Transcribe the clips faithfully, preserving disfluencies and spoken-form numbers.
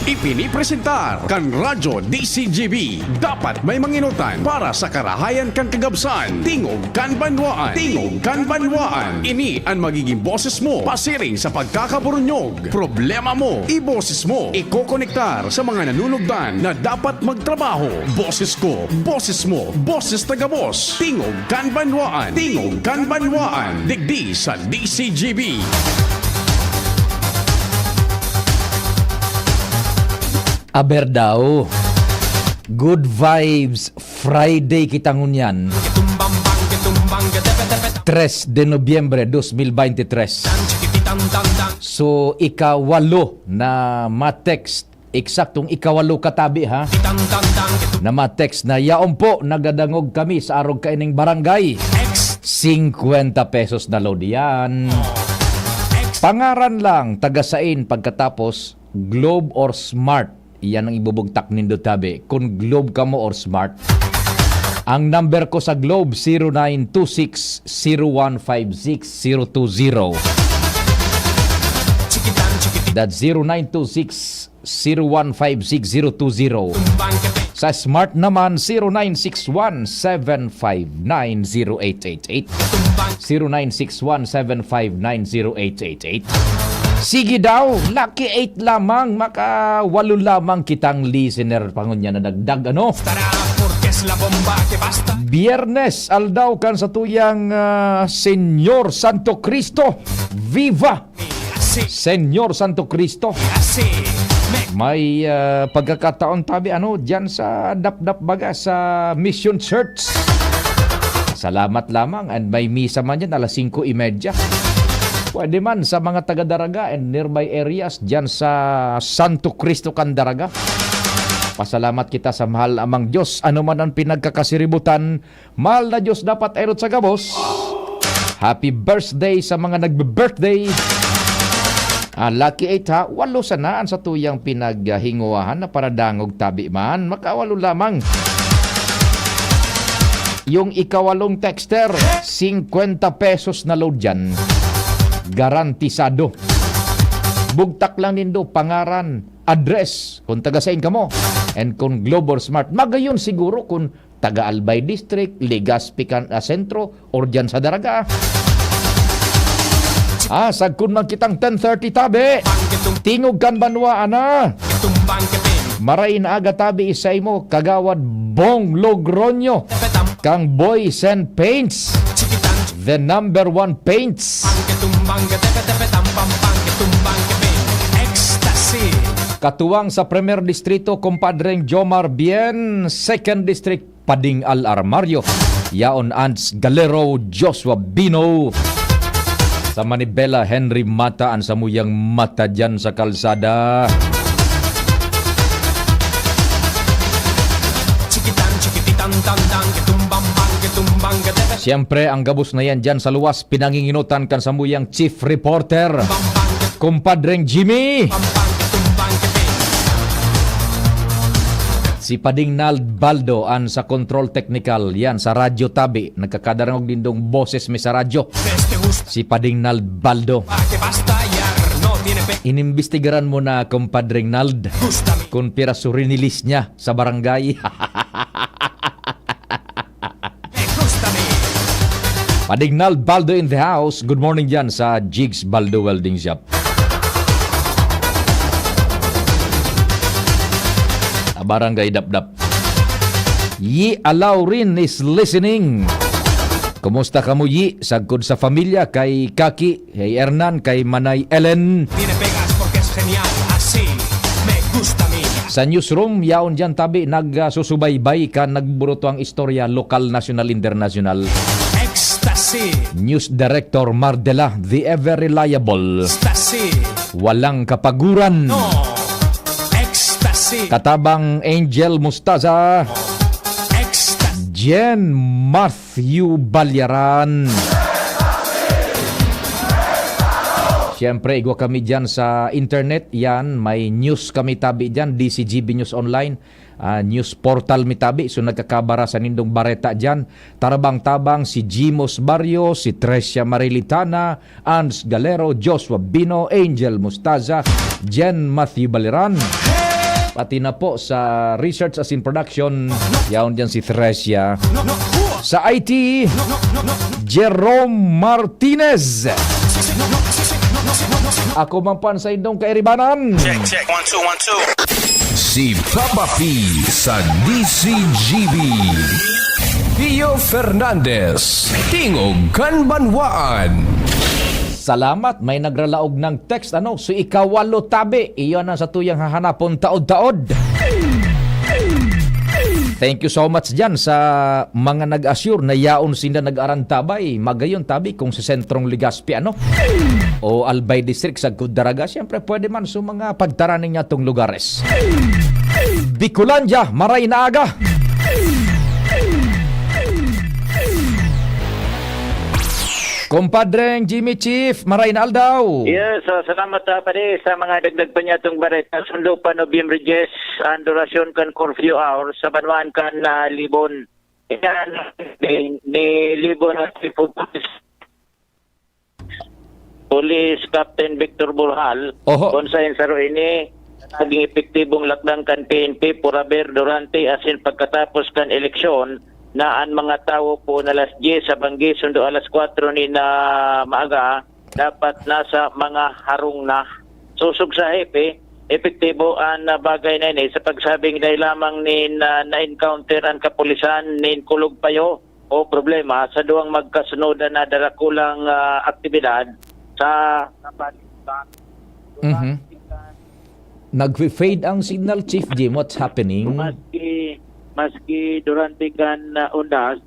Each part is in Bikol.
Ipinipresentar kan Radyo D C G B. Dapat may manginotan para sa karahayan kan kagabsan. Tingog kan banwaan. Tingog kan banwaan. Ini an magiging boses mo pasiring sa pagkakaburunyog. Problema mo, iboses mo. Ikokonektar sa mga nanunugdan na dapat magtrabaho. Boses ko, boses mo, boses taga-boss. Tingog kan banwaan. Tingog kan banwaan. Digdi sa D C G B. Aber daw, Good Vibes Friday kita ngunyan. Tres de Nobyembre dos mil beintitres. So, ikawalo na ma-text, eksaktong ikawalo katabi, ha? Na ma-text na, "Yaon po, nagadangog kami sa arog kaining barangay." Singkwenta pesos na load yan. Pangaran lang, taga sain, pagkatapos, Globe or Smart. Iyan ang ibubugtak nindo, tabi. Kung Globe ka mo or Smart. Ang number ko sa Globe, zero nine two six, zero one five six, zero two zero. That's zero nine two six, zero one five six, zero two zero. Sa Smart naman, zero nine six one seven five nine zero eight eight eight. Zero nine six one seven five nine zero eight eight eight. Sige daw, lucky eight lamang, maka walo lamang kitang listener pa ngunyan na dagdag, ano? Tara, porque es la bomba que basta. Biyernes, aldaw kan satuyang, ah, Señor Santo Cristo. Viva! Señor Santo Cristo. May, ah, pagkakataon tabi, ano, diyan sa Dapdap baga, sa Mission Church. Salamat lamang, and may misa man diyan, alas singko y media. Pwede man sa mga taga Daraga and nearby areas diyan sa Santo Cristo kan Daraga. Pasalamat kita sa mahal amang Diyos. Ano man ang pinagkakasiributan, mahal na Diyos dapat erot sa gabos. Happy birthday sa mga nagbe-birthday. Ah, lucky eight ha, walo sana an satuyang pinaghinguwahan na paradangog tabi man. Makawalo lamang. Yung ikawalong texter, singkwenta pesos na load dyan. Garantisado. Bugtak lang nindo, pangaran, address, kung taga sain kamo, and kung Globe or Smart. Magayon siguro kung taga Albay District, Legazpi kan, ah, Sentro, or dyan sa Daraga. Ah, sagkod man kitang ten thirty tabi. Tingog kan banwa, ana. Maray na aga tabi isay mo, Kagawad Bong Logroño, kang Boy Sen Paints. The number one paints. Katuwang sa Primer Distrito, Compadreng Jomar Bien, Second District, Pading Al Armario, yaon Ants Galero, Joshua Bino. Sa Manibela, Henry Mata, an samuyang mata diyan sa kalsada. Siyempre, ang gabos na yan diyan sa luwas, pinanginginotan kan samuyang chief reporter, Compadreng Jimmy. Si Pading Nald Baldo an sa control technical, yan, sa radyo tabi. Nagkakadarangog nindong boses mi sa radyo. Si Pading Nald Baldo. Inimbestigaran mo na, Compadreng Nald, kung piraso rinilis niya sa barangay. Padignal Baldo in the house. Good morning dyan sa Jigs Baldo Welding Shop. Sa Barangay Dapdap. Yi Alaurin is listening. Kumusta kamo, Yi? Sagkod sa pamilya, kay Kaki, kay Hernan, kay Manay Ellen. Pinapegas porque es genial, así me gusta a mí. Sa newsroom, yaon diyan tabi, nagsusubaybay kan nagburuto ang istorya, lokal, nasyonal, internasyonal. Ecstasy. News Director Mardela, the ever reliable. Ecstasy. Walang kapaguran. No. Ecstasy. Katabang Angel Mustaza. Ecstasy. Jen Matthew Balyaran. Siyempre, igwa kami dyan sa internet. Yan, may news kami tabi dyan, D C G B News Online. Ah, news portal mi tabi. So, nagkakabara sa nindong bareta dyan. Tarabang-tabang si Jimos Barrio, si Trecia Marilitana, Ans Galero, Joshua Bino, Angel Mustaza, Jen Matthew Baliran. Pati na po sa research as in production, yaon diyan si Thresia. Sa I T, Jerome Martinez. Ako man pan sa indong kairibanan. Check, check. One, two, one, two. Si Papa P sa D C G B. Pio Fernandez, Tingog kan Banwaan. Salamat, may nagralaog ng text, ano, so ikawalo tabi, iyon ang sa tuyang hahanapon taod-taod. Thank you so much dyan sa mga nag-assure na yaon sinda nag-arantabay. Magayon tabi kung sa Sentrong Legazpi, ano, o Albay District sa Daraga. Siyempre, pwede man sa mga pagtaraning niya tong lugares. Bicolandia, maray na aga. Compadreng Jimmy Chief, maray na aldaw. Yes, so salamat, ah, pare, sa mga dagdag pa niya itong bareta. Sundo pa, Nobyembre diyes, ang durasyon kan curfew hour sa banwaan kan, ah, Libon. Yan, ni, ni Libon at Cebu Police. Police Captain Victor Burhal, Oho. Kung sa saro ini, naging epektibong lakdang kan P N P, puraber, durante, asin pagkatapos kan eleksyon, na an mga tawo poon alas dyes sa banggi, sundo alas kwatro nin, ah, maaga, dapat nasa mga harong na. Sosog sa hepe, epektibo an, ah, bagay na ini sa pagsabing dai lamang nin, ah, na-encounter an kapulisan nin kulog payo o problema sa duwang magkasunodan na darakulang, ah, aktibidad sa Mhm. Nagfe-fade ang signal, Chief Jim. What's happening? Maski, maski durante kan, ah, undas,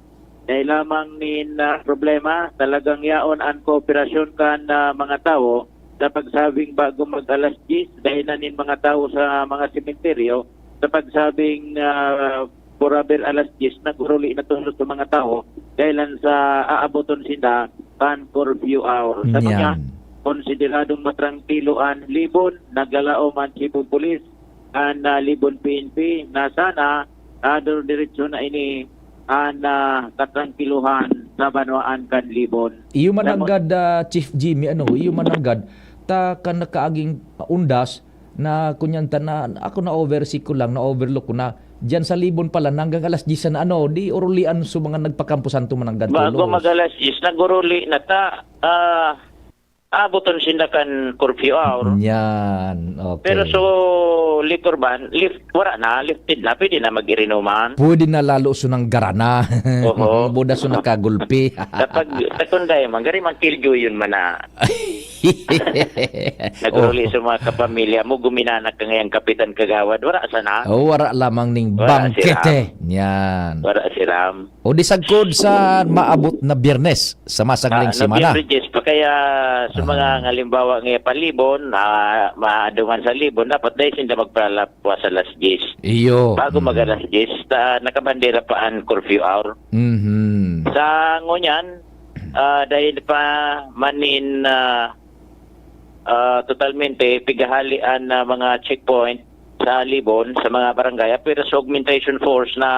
dai lamang nin, ah, problema. Talagang yaon an kooperasyon kan, ah, mga tawo sa pagsabing bago mag alas dyes, dai na nin mga tawo sa mga sementeryo sa pagsabing, ah, puraber alas dyes, nag-uruli na tolos sa mga tawo dahil sa aaboton sinda kan curfew hour. Sa mga Yan. Konsideradong matrangkilo an Libon, naglalaom an Chief of Police, an, ah, Libon P N P, na sana, ah, diretso na ini an, ah, katrangkiluhan sa banwaan kan Libon. Iyo Sa mga mananggad, ah, Chief Jimmy, ano, iyo mananggad, ta kan nakaaging undas, na kunyan ta na, ako na-oversee ko lang, na-overlook ko na, diyan sa Libon pala, hanggang alas dyes na ano, di urulian sa mga nagpakampo santo mananggad Bago tulos. Mag alas dyes, nag-uruli na ta, ah, abuton sinda kan curfew hour. Yan, okay. Pero so, liquor ban, lift, wala na, lifted na, pwede na mag-irinuman. Pwede na lalo sunang garana. Oho. Buda so nakagulpi. Kapag, takon dai man, gari man kilyo yun man na. Nag-uruli Oho. Sa mga kapamilya mo, guminanak ka ngayang kapitan kagawad, wala sana. Oh, wara lamang ning Wala si bangkete. Ram. Yan. Wala si Ram. O di sagkod sa maabot na Biyernes sa masangling Ah, semana. Nobyembre diyes pa, kaya sa mga Ah. ngalimbawa nga palibon, ah, maadungan sa libon, dapat dai sinda magpalapwas alas dyes. Iyo. Bago Mm. mag alas dyes, ta, nakabandera pa an curfew hour. Mhm. Sa ngunyan, ah, dahil pa manin, ah, ah, totalmente pigahali an, ah, mga checkpoint sa Libon, sa mga barangay, apwera sa augmentation force na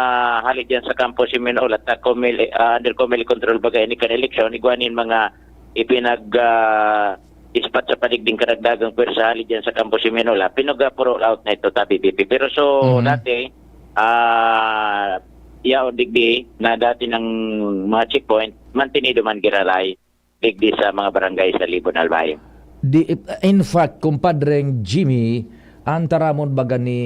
hali diyan sa Campo Seminole at, ah, Comelec, ah, under Comelec control baga ini kan eleksyon, igwa nin mga ipinag, ah, ispat sa padigding karagdagang pwersa hali diyan sa Campo Seminole, ah, pinag-roll out na ito, tabi, P P. Pero so, Mhm. dati, ah, yaon digdi na dati ng mga checkpoint, mantenido man giraray. Digdi sa mga barangay sa Libon, Albay. Di, in fact, kumpadreng Jimmy, ang taramon baga ni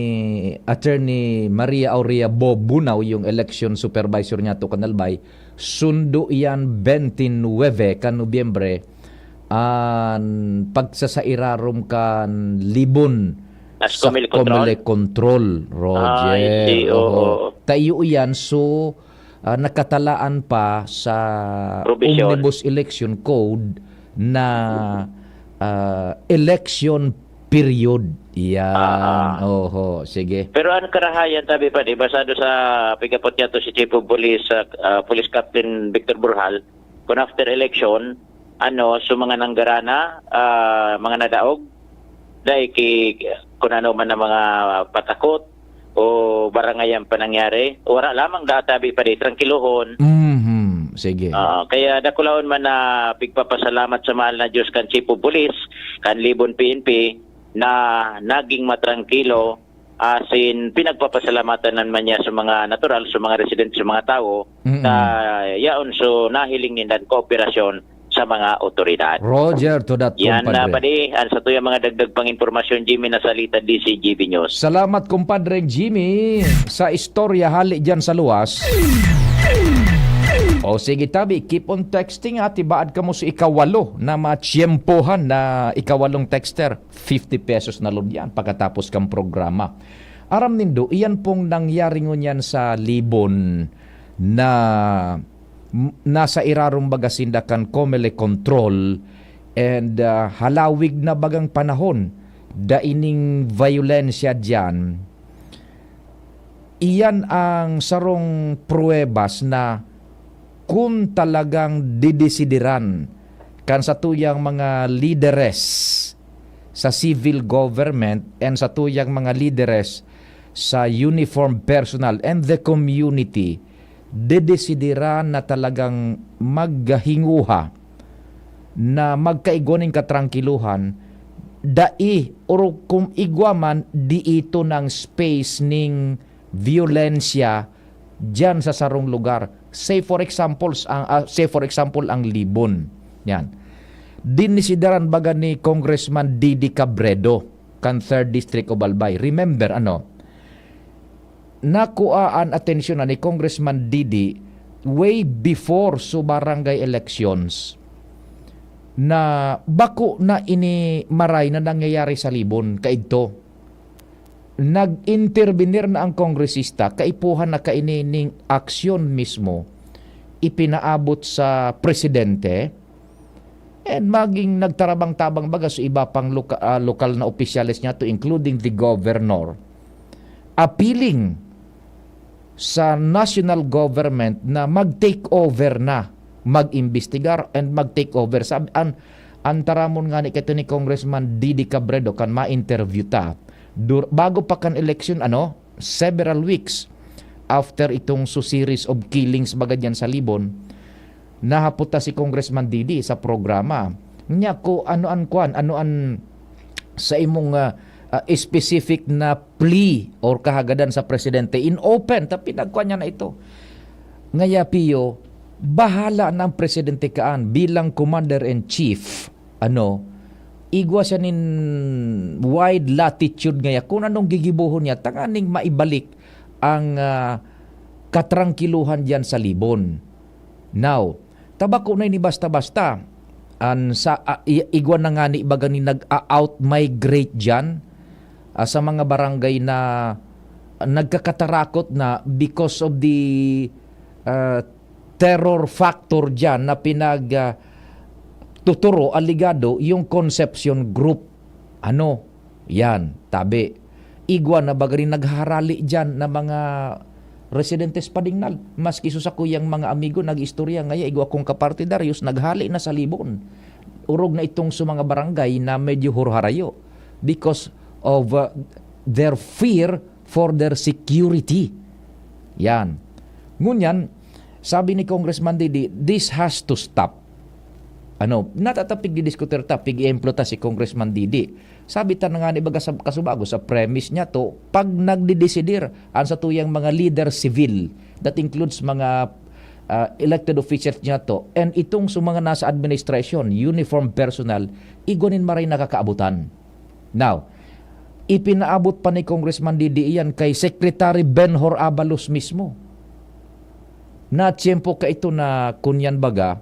Attorney Maria Aurea Bob Bunao, yung election supervisor niya to kan Albay, sundo yan twenty-nine kan Nobyembre, ang pagsasairarom kan Libon As sa Comelec control? Comelec control, Roger. Ah, I see. Oo, Oo. oo. Tayo yan, so, ah, nakatalaan pa sa Provision. Omnibus Election Code na, ah, election period. Yan. Ah, ah. Oho, sige. Pero ang karahayan, tabi pa, di, basado sa pigapot niya to si Chief of Police, ah, ah, Police Captain Victor Burhal, kung after election, ano, so mga nanggarana, ah, mga nadaog, dai ki, kung ano man ang mga patakot o barangay ang panangyari, wala lamang databi pa di, trangkilohon. Mhm. Sige. Ah, kaya dakulaon man na pigpapasalamat sa mahal na Diyos kan Chief of Police, kan Libon P N P, na naging matrangkilo asin pinagpapasalamatan naman niya sa mga natural, sa mga residente, sa mga tawo, Mm. na yaon so nahiling nindan kooperasyon sa mga otoridad. Roger, to that, Yan na, compadre. Padi, ang sa tuyang mga dagdag pang impormasyon, Jimmy Nasalita, D C G B News. Salamat, compadre Jimmy, sa istorya hali dyan sa luwas. O sige, tabi, keep on texting, ha. Tibaad kamo sa ikawalo na matiyempohan na ikawalong texter. Fifty pesos na lod yan pagkatapos kang programa. Aram nindo, iyan pong nangyari ngunyan sa Libon na m-, nasa irarom baga sinda kan Comelec control and, ah, halawig na bagang panahon, dai ning violensya diyan. Iyan ang sarong pruwebas na kun talagang didesideran kan satuyang mga lideres sa civil government and satuyang mga lideres sa uniformed personnel and the community, dedesideran na talagang maghinguha na magkaigwa nin katrangkiluhan, dai or kung igwa man, di ito nang space ning biyolensya diyan sa sarong lugar. Say for examples, ang, ah, say for example, ang Libon. Yan. Dinisideran baga ni Congressman Didi Cabredo kan Third District of Albay. Remember, ano, nakua an atensyon na ni Congressman Didi way before so barangay elections na bako na ini maray na nangyayari sa Libon kaidto. Nag-intervenir na ang kongresista, kaipuhan na kaini ning aksyon mismo ipinaabot sa presidente, and maging nagtarabang-tabang baga sa iba pang loka-, ah, lokal na opisyales niyato, including the governor, appealing sa national government na mag-take over na, mag-imbestigar and mag-take over. Sabi, an, an taramon ngani kaito ni Congressman Didi Cabredo kan ma-interview ta, dur-, bago pa kan eleksyon, ano, several weeks after itong so series of killings baga diyan sa Libon, nahapot ta si Congressman Didi sa programa. Nya, ko ano an kwan, ano an sa imong, ah, ah, specific na plea or kahagadan sa presidente in open, ta pinagkwan niya na ito. Ngaya, Pio, bahala na ang presidente kaan bilang commander in chief. Ano, igwa siya nin wide latitude ngaya kung anong gigibohon niya tanganing maibalik ang, ah, katrangkiluhan diyan sa Libon. Now, tabako na ini basta-basta. An sa, ah, i-, igwa na ngani baga ni nag-a-outmigrate diyan, ah, sa mga barangay na nagkakatarakot na because of the, ah, terror factor diyan na pinag, ah, tuturo, alegado, yung Concepcion Group. Ano? Yan, tabi. Igwa na baga rin nagharali diyan na mga residentes padingnal. Maski so sakuyang mga amigo nag-istorya ngaya, igwa kong kapartidarios naghali na sa Libon. Orog na itong sa mga barangay na medyo hurharayo because of, uh, their fear for their security. Yan. Ngunyan, sabi ni Congressman Didi, "This has to stop." Ano, natatapig didiskutir ta, pig-iemplo ta si Congressman Didi. Sabi ta na nga ni baga sa kasubago, sa premise niya to, pag nagdidesidir ang satuyang mga leader civil, that includes mga, ah, elected officials niya to, and itong sa mga nasa administration, uniform personnel, igwa nin maray nakakaabutan. Now, ipinaabot pa ni Congressman Didi iyan kay Secretary Benhur Abalos mismo. Na tiyempo ka ito na kunyan baga,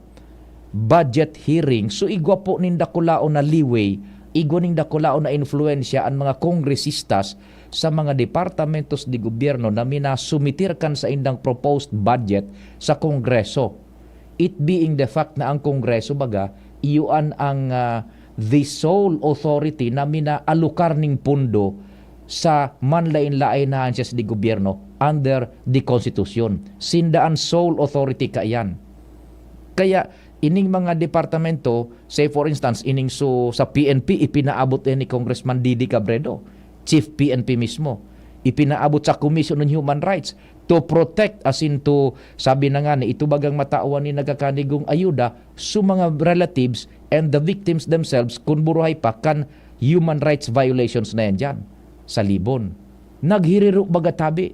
budget hearing, so igwa po nin dakulaon na leeway, igwa nin dakulaon na influensya an mga kongresistas sa mga departamentos de gobyerno na minasumitir kan saindang proposed budget sa Kongreso. It being the fact na ang Kongreso baga, iyan ang, ah, the sole authority na minaalokar ning pondo sa manlain-lain na ahensyas de gobyerno under the Constitution. Sinda an sole authority kaiyan. Kaya ining mga departamento, say for instance, ining so, sa P N P, ipinaabot yan ni Congressman Didi Cabredo, Chief P N P mismo. Ipinaabot sa Commission on Human Rights to protect, as in to, sabi na nga ni, ito bagang matawan ni nagkakanigong ayuda sa mga relatives and the victims themselves, kun buruhay pa, kan human rights violations na yan dyan sa Libon. Naghiriro baga tabi.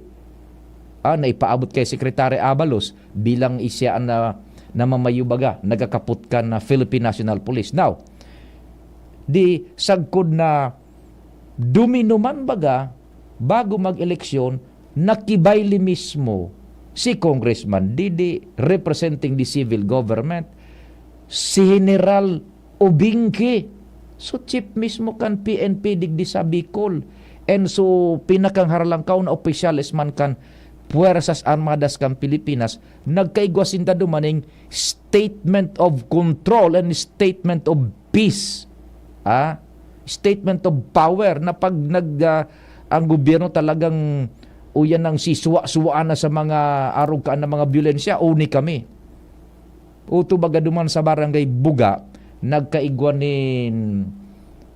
Ah, naipaabot kay Secretary Abalos bilang isya na namamayo baga, nagakapot kan na Philippine National Police. Now, di sagkod na duminuman baga, bago mag-eleksyon, nakibayle mismo si Congressman Didi representing the civil government, si General Obingke. So, chief mismo kan P N P digdi sa Bicol. And so, pinakangharalangkaw na opisyales man kan Puwersas Armadas kan Pilipinas, nagkaigwa sinda duman ning statement of control and statement of peace. Ah, statement of power na pag nag, ah, ang gobyerno talagang uyan ng sisuwa-suwaan na sa mga arog kaan na mga byolensya, uni kami. Uto baga duman sa Barangay Buga, nagkaigwa nin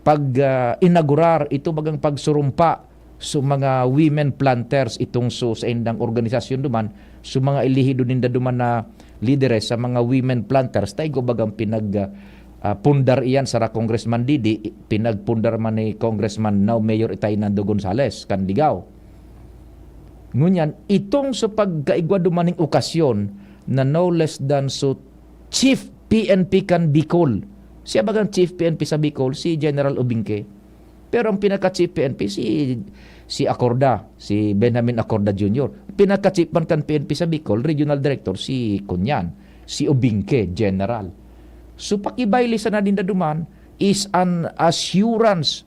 pag, ah, inaugurar, ito bagang pagsurumpa so mga women planters itong so sa indang organisasyon duman, so mga elehido ninda duman na lideres sa mga women planters, ta igwa bagang pinag, ah, ah, pundar iyan sara Congressman Didi, pinagpundar man ni Congressman now Mayor Itay Nando Gonzales kan Ligao. Ngunyan, itong sa pagkaigwa duman ning okasyon na no less than so Chief P N P kan Bicol. Siya bagang Chief P N P sa Bicol, si General Obingke. Pero ang pinaka-Chief P N P, si, si Acorda, si Benjamin Acorda Junior. Pinaka-Chief man kan P N P sa Bicol, Regional Director, si Kunyan, si Obingke, General. So, pakibayle sana ninda duman is an assurance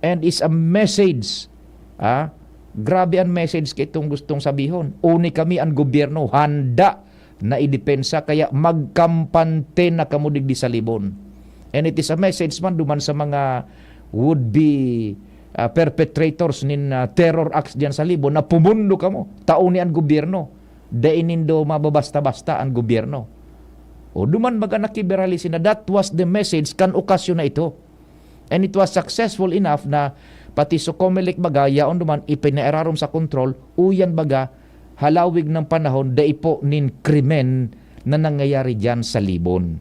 and is a message. Ah, grabe ang message kay itong gustong sabihon. Uni kami, ang gobyerno, handa na idepensa, kaya magkampante na kamo digdi sa Libon. And it is a message man duman sa mga would-be, ah, perpetrators nin, ah, terror acts diyan sa Libon na pumundo kamo, ta uni an gobyerno. Dai nindo mababasta-basta an gobyerno. O duman baga nakibirali sinda. That was the message kan okasyon na ito. And it was successful enough na pati so Comelec baga, yaon duman ipinairarom sa kontrol, uyan baga, halawig ng panahon, dai po nin krimen na nangyayari diyan sa Libon.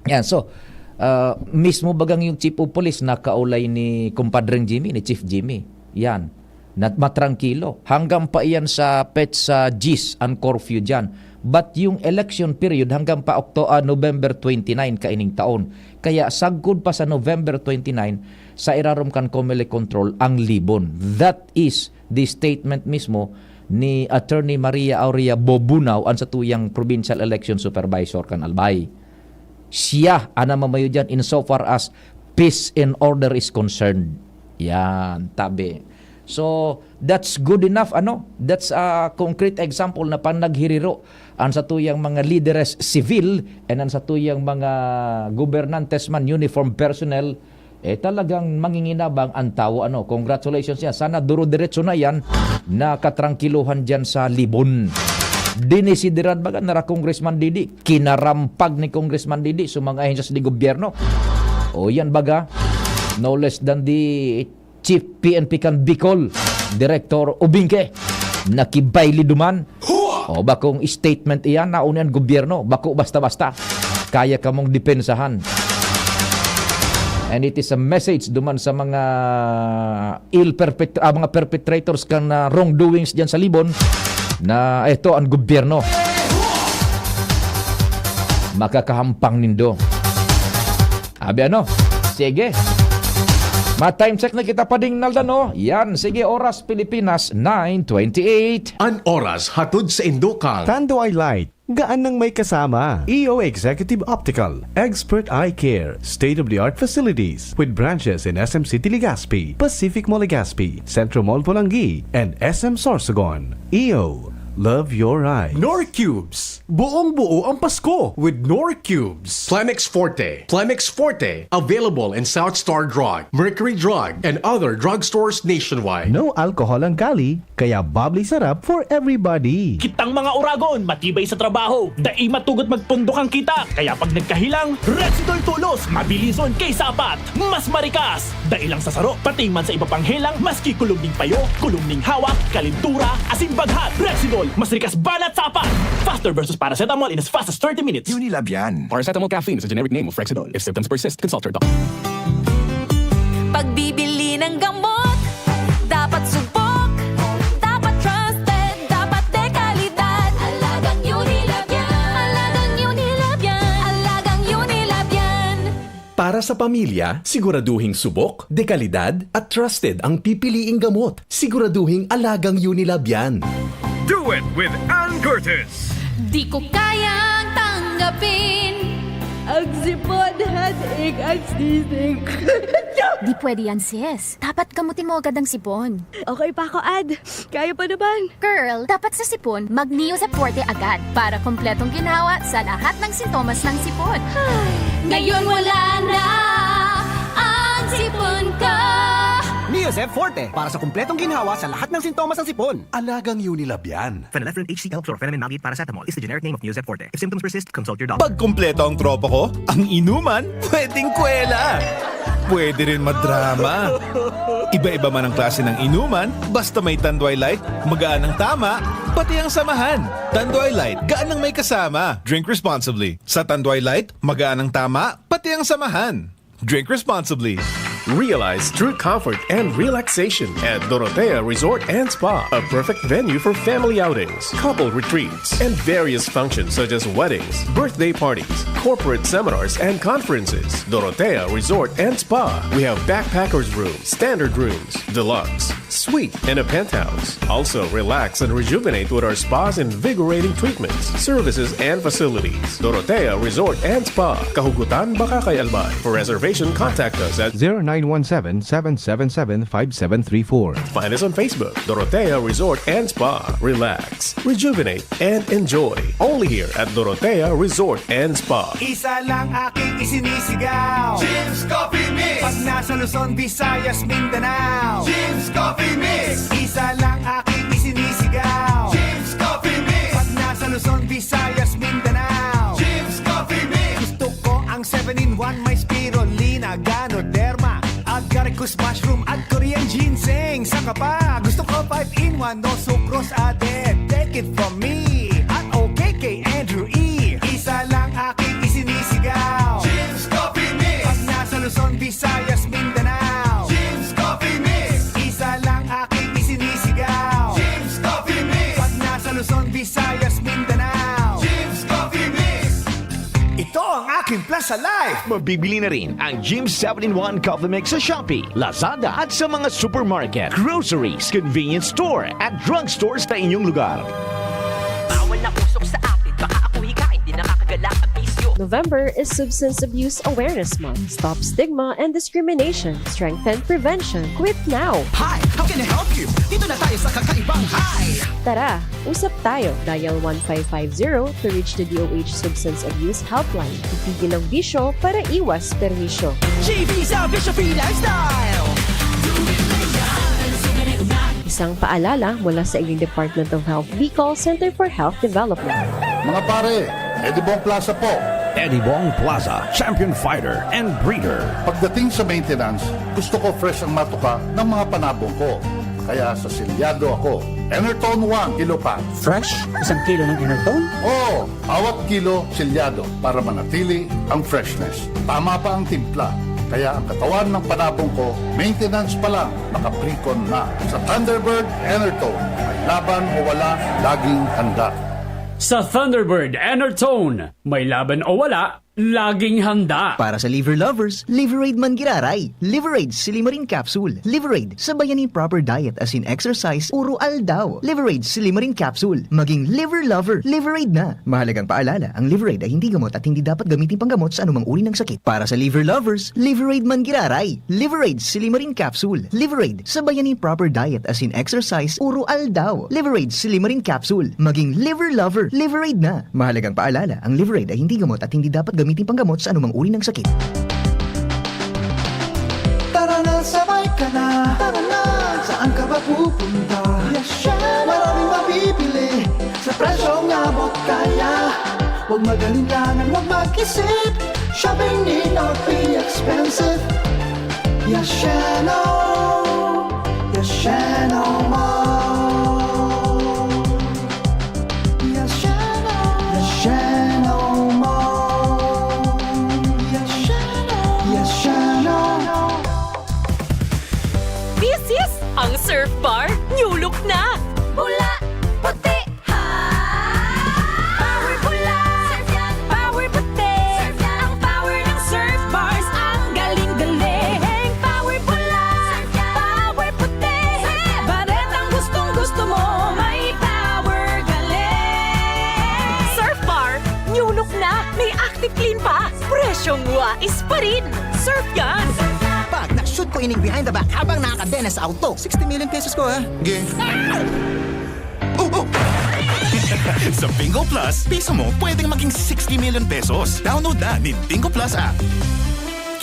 Yan, so, ah, mismo bagang yung chief of police na kaulay ni Kumpadreng Jimmy, ni Chief Jimmy. Yan. Na matrangkilo. Hanggang pa iyan sa petsa diyes ang curfew diyan. But yung election period hanggang pa Octo-, ah, November twenty-nine kaining taon. Kaya sagkod pa sa November twenty-nine, sa irarom kan Comelec control ang Libon. That is the statement mismo ni Attorney Maria Aurea Bobunao, ang satuyang provincial election supervisor kan Albay. Siya ang namamayo diyan insofar as peace and order is concerned. Yan, tabi. So, that's good enough, ano? That's a concrete example na pag naghiriro ang satuyang mga lideres civil and ang satuyang mga gobernantes man, uniform personnel, eh, talagang manginginabang ang tawo, ano? Congratulations yan. Sana duro-diretso na yan, nakatrankiluhan diyan sa Libon. Dinisideran baga nara Congressman Didi, kinarampag ni Congressman Didi sa mga ahensyas di gobyerno. O yan baga, no less than the Chief P N P kan Bicol, Director Obingke, nakibayle duman. O bakong statement iyan, naunian gobyerno, bako basta-basta. Kaya kamong depensahan. And it is a message duman sa mga ill perpet-, ah, mga perpetrators kan, ah, wrongdoings diyan sa Libon na ito ang gobyerno. Makakahampang nindo. Abi ano? Sige. Ma-time check na kita pa ding Naldan, oh. Yan, sige, oras Pilipinas, nine twenty-eight. An oras hatod sa Indokang. Tanduay Light, gaan nang may kasama. E O Executive Optical, Expert Eye Care, state-of-the-art facilities with branches in S M City Legazpi, Pacific Mall Legazpi, Centro Mall Polangui, and S M Sorsogon. E O, love your eyes. Nor Cubes. Buong-buo ang Pasko with Knorr Cubes. Plemex Forte. Plemex Forte. Available in South Star Drug, Mercury Drug, and other drugstores nationwide. No alcohol ang Cali, kaya bubbly sarap for everybody. Kitang mga uragon, matibay sa trabaho, dai matugot magpundok ang kita. Kaya pag nagkahilang, Rexidol Tulos, mabilison kaysa apat, mas marikas. Dai lang sa saro, pati man sa iba pang helang, maski kulog ning payo, kulog ning hawak, kalintura, asin baghat. Rexidol, mas rikas banat sa apat. Faster versus paracetamol in as fast as thirty minutes. Unilab yan. Paracetamol caffeine is a generic name of Rexidol. If symptoms persist, consult your doctor. Pagbibili ng gamot, dapat sugpo Para sa pamilya, siguraduhing subok, dekalidad, at trusted ang pipiliing gamot. Siguraduhing alagang Unilab yan. Do it with Ann Curtis. Di ko kayang tanggapin. Ang sipon, headache, ang sisig. Di pwede yan, sis. Dapat gamutin mo agad ang sipon. Okay pa ako, Ad. Kaya pa naman. Girl, dapat sa sipon, mag Neozep Forte agad para kompletong ginhawa sa lahat ng sintomas ng sipon. Ngayon wala na ang sipon ko. Neozep Forte para sa kompletong ginhawa sa lahat ng sintomas ng sipon. Alagang Unilab yan. Phenylephrine H C L, chlorphenamine maleate paracetamol is the generic name of Neozep Forte. If symptoms persist, consult your doctor. Pag kumpleto ang tropa ko, ang inuman, pwedeng kwela. Pwede rin madrama. Iba-iba man ang klase ng inuman, basta may Tanduay Light, magaan ang tama, pati ang samahan. Tanduay Light, gaan ang may kasama. Drink responsibly. Sa Tanduay Light, magaan ang tama, pati ang samahan. Drink responsibly. Realize true comfort and relaxation at Dorotea Resort and Spa, a perfect venue for family outings, couple retreats, and various functions such as weddings, birthday parties, corporate seminars, and conferences. Dorotea Resort and Spa. We have backpackers room, standard rooms, deluxe, suite, and a penthouse. Also, relax and rejuvenate with our spa's invigorating treatments, services, and facilities. Dorotea Resort and Spa, Kahugutan, Bacacay, Albay. For reservation, contact us at zero nine one seven, seven seven seven, five seven three four. Find us on Facebook, Dorotea Resort and Spa. Relax, rejuvenate, and enjoy. Only here at Dorotea Resort and Spa. Isa lang aking isinisigaw. Jim's Coffee Mix. Pag nasa Luzon, Visayas, Mindanao. Jim's Coffee Mix. Isa lang aking isinisigaw. Jim's Coffee Mix. Pag nasa Luzon, Visayas, Mindanao. Jim's Coffee Mix. Gusto ko ang seven-in-one, may spirulina, ganoderma, agaricus mushroom at Korean ginseng. Saka pa, gusto ko five-in-one, no sucrose added. Take it from me. At okay kay Andrew E. Isa lang aking isinisigaw. Jim's Coffee Mix. Pag nasa Luzon, Visayas, Mindanao. Jim's Coffee Mix. Isa lang aking isinisigaw. Jim's Coffee Mix. Pag nasa Luzon, Visayas, Mindanao. Jim's Coffee Mix. Ito ang aking Plaza Life. Mabibili na rin ang Jim seven-in-one Coffee Mix sa Shopee, Lazada at sa mga supermarket, groceries, convenience store at drugstores na inyong lugar. Bawal na usok sa atin, baka ako hikain, di nakakagala ang bisyo. November is Substance Abuse Awareness Month. Stop stigma and discrimination. Strengthen prevention. Quit now! Hi! How can I help you? Dito na tayo sa kakaibang high! Tara, usap tayo. Dial one five five zero to reach the D O H Substance Abuse Helpline. Itigil ang bisyo para iwas perwisyo. G V sa Bisyo Free Lifestyle! Isang paalala mula sa inyong Department of Health Bicol Center for Health Development. Mga pare, Eddie Bong Plaza po. Eddie Bong Plaza, champion fighter and breeder. Pagdating sa maintenance, gusto ko fresh ang matuka ng mga panabong ko. Kaya sa selyado ako. Enertone one, kilo pack. Fresh? Isang kilo ng Enertone? Oo, bawat kilo selyado para manatili ang freshness. Tama pa ang timpla. Kaya ang katawan ng panabong ko, maintenance pa lang, naka-precon na. Sa Thunderbird Enertone, may laban o wala, laging handa. Sa Thunderbird Enertone, may laban o wala, laging handa. Para sa liver lovers, Liveraid man giraray. Liveraid Silimarin Capsule. Liveraid, sabayan nin proper diet as in exercise, uro aldaw. Liveraid Silimarin Capsule. Maging liver lover, Liveraid na. Mahalagang paalala, ang Liveraid ay hindi gamot at hindi dapat gamitin panggamot sa anumang uri ng sakit. Para sa liver lovers, Liveraid man giraray. Liveraid Silimarin Capsule. Liveraid, sabayan nin proper diet as in exercise, uro aldaw. Liveraid Silimarin Capsule. Maging liver lover, Liveraid na. Mahalagang paalala, ang Liveraid ay hindi gamot at hindi dapat gamitin panggamot sa anumang uri ng sakit. Tara na, sabay ka na. Tara na, saan ka ba pupunta? Yes, syempre. Maraming mabibili sa presyong abot kaya. Huwag mag-alinlangan, huwag mag-isip. Shopping need not be expensive. Yashano, Yashano Mall. Yashano, Yashano Mall. Yashano, Yashano. This is ang Surf Bar New Look na! Pula, puti, ha! Power pula! Surf yan! Power puti! Surf yan! Ang power ng Surf Bars ang Surf yan! Pag na-shoot ko ining behind the back habang nakakadena sa auto. Sixty million pesos ko, ha? Ge. Oh, oh! Sa Bingo Plus, piso mo pwedeng maging sixty million pesos. Download na nin Bingo Plus app.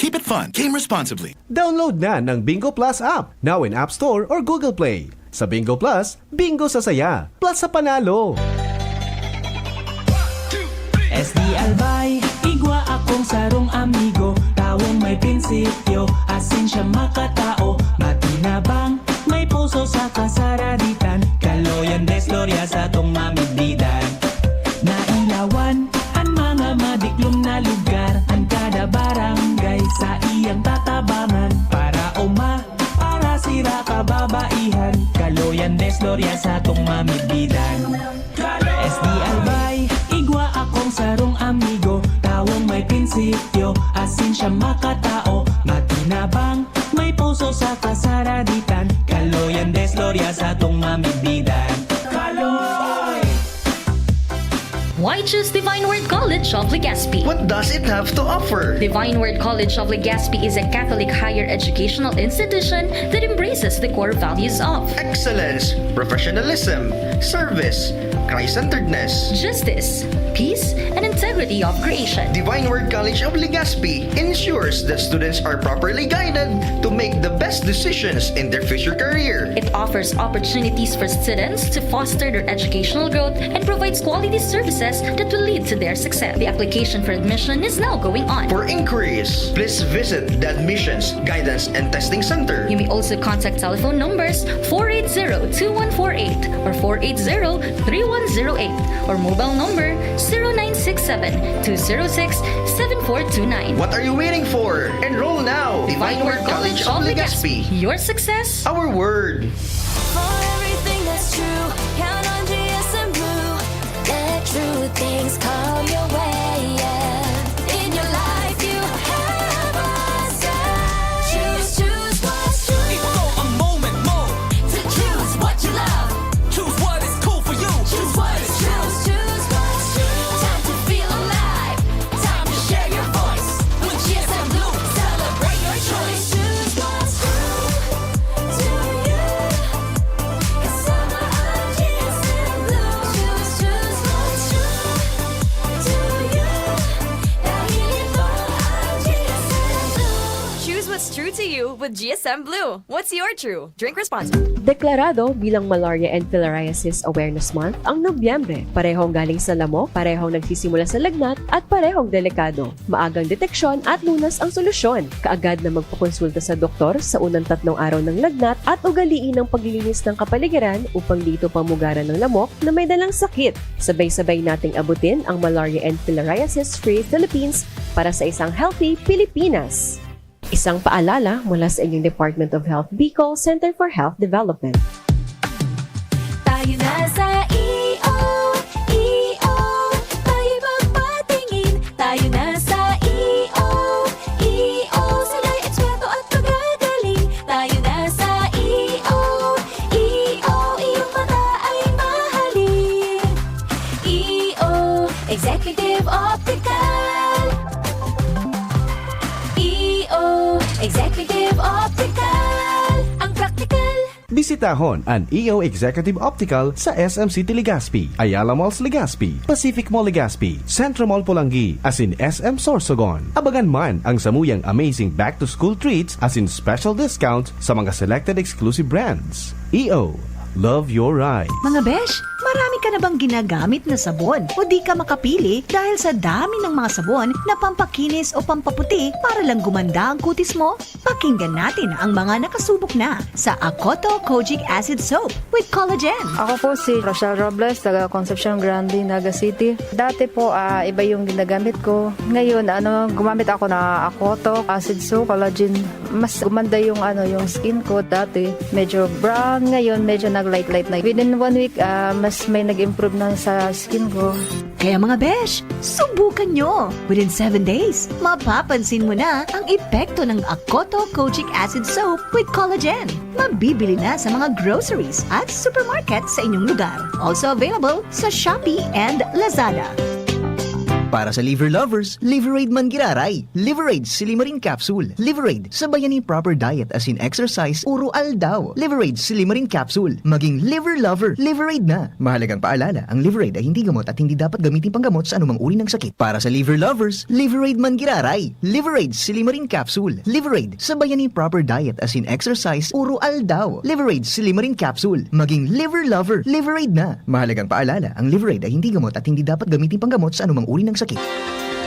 Keep it fun. Game responsibly. Download na ng Bingo Plus app, now in App Store or Google Play. Sa Bingo Plus, bingo sa saya, plus sa panalo. S D Albay, igwa akong sarong amigo, tawong may prinsipyo, asin siya makatao, matinabang, may puso sa kasaraditan, kaloyan, desglorya sa tong mamigdidan. Nailawan, an mga madiklom na lugar, an kada barangay sa iyang tatabangan, para uma, para sira kababaihan, kaloyan, desglorya sa tong mamigdidan. S D Albay, igwa akong sarong amigo, tawong may prinsipyo, asin siya makatao, matinabang, may puso sa kasaraditan, kaloyan, desglorya sa tong mamigdidan. Kaloy! Why choose Divine Word College of Legazpi? What does it have to offer? Divine Word College of Legazpi is a Catholic higher educational institution that embraces the core values of Excellence, professionalism, service, Christ-centeredness, justice, peace, and integrity of creation. Divine Word College of Legazpi ensures that students are properly guided to make the best decisions in their future career. It offers opportunities for students to foster their educational growth and provides quality services that will lead to their success. The application for admission is now going on. For inquiries, please visit the Admissions, Guidance, and Testing Center. You may also contact telephone numbers four eight zero two one four eight or four eight zero three one zero eight or mobile number zero nine six seven two zero six seven four two nine. What are you waiting for? Enroll now! Divine Word College of Legazpi. Your success, Our word. For everything that's true, count on G S M Blue. Let true things come your way, yeah. In your life, you have a say. Choose, choose what's true. Ito ang moment mo. To choose what you love. Choose what is cool for you. Choose what is true. Choose what's true. Time to feel alive. Time to share your voice. With G S M Blue, celebrate your choice. Choose what's true to you. Kasama ang G S M Blue. Choose, choose what's true to you. Dahil ito ang G S M Blue. Choose what's true to you with G S M Blue. What's your true? Drink responsibly. Deklarado bilang Malaria and Filariasis Awareness Month ang Nobyembre. Parehong galing sa lamok, parehong nagsisimula sa lagnat, at parehong delikado. Maagang deteksyon at lunas ang solusyon. Kaagad na magpakonsulta sa doktor sa unang tatlong araw ng lagnat at ugaliin ang paglilinis ng kapaligiran upang di ito pamugaran ng lamok na may dalang sakit. Sabay-sabay nating abutin ang Malaria and Filariasis Free Philippines para sa isang healthy Pilipinas. Isang paalala mula sa inyong Department of Health Bicol Center for Health Development. Tayo na sa E O, E O. Tayo magpatingin. Tayo na sa E O, E O. Sila'y eksperto at magagaling. Tayo na sa E O, E O. Iyong mata ay mahalin. E O, Executive Optical. E O, Executive Optical. Ang praktikal. Bisitahon an E O Executive Optical sa S M City Legazpi, Ayala Malls Legazpi, Pacific Mall Legazpi, Centro Mall Polangui, asin S M Sorsogon. Abangan man ang samuyang amazing back-to-school treats asin special discount sa mga selected exclusive brands. E O, love your ride! Mga besh, marami ka na bang ginagamit na sabon o di ka makapili dahil sa dami ng mga sabon na pampakinis o pampaputi para lang gumanda ang kutis mo? Pakinggan natin ang mga nakasubok na sa Akoto Kojic Acid Soap with Collagen. Ako po si Rochelle Robles, taga Concepcion Grande, Naga City. Dati po, ah, iba yung ginagamit ko. Ngayon, ano, gumamit ako na Akoto Acid Soap, Collagen. Mas gumanda yung, ano, yung skin ko. Dati, medyo brown. Ngayon, medyo nag-light-light na. Within one week, ah, mas may nag-improve na sa skin ko. Kaya mga besh, subukan nyo! Within seven days, mapapansin mo na ang epekto ng Akoto Kojic Acid Soap with Collagen. Mabibili na sa mga groceries at supermarket sa inyong lugar. Also available sa Shopee and Lazada. Para sa liver lovers, Liveraid man giraray. Liveraid Silimarin Capsule. Liveraid, sabayan ni proper diet asin exercise uro aldaw. Liveraid Silimarin Capsule. Maging liver lover, Liveraid na. Mahalagang paalala, ang Liveraid ay hindi gamot at hindi dapat gamitin panggamot sa anumang uri ng sakit. Para sa liver lovers, Liveraid man giraray. Liveraid Silimarin Capsule. Liveraid, sabayan ni proper diet asin exercise uro aldaw. Liveraid Silimarin Capsule. Maging liver lover, Liveraid na. Mahalagang paalala, ang Liveraid ay hindi gamot at hindi dapat gamitin panggamot sa anumang uri ng sakit.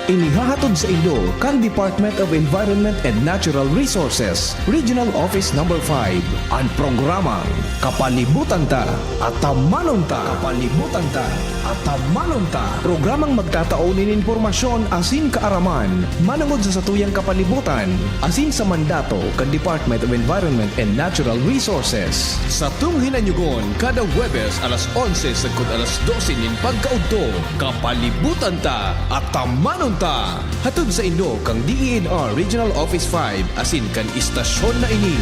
Inihahatod sa inyo kan Department of Environment and Natural Resources, Regional Office Number five, an programang Kapalibutan Ta, Atamanon Ta. Kapalibutan Ta, Atamanon Ta. Programang magtatao nin impormasyon asin kaaraman manongod sa satuyang kapalibutan asin sa mandato kan Department of Environment and Natural Resources. Satong hinanyugon kada Huwebes alas onse sagkod alas dose nin pagkaudto, Kapalibutan Ta, Atamanon Ta. Hatod sa inyo kan D E N R Regional Office five asin kan istasyon na ini.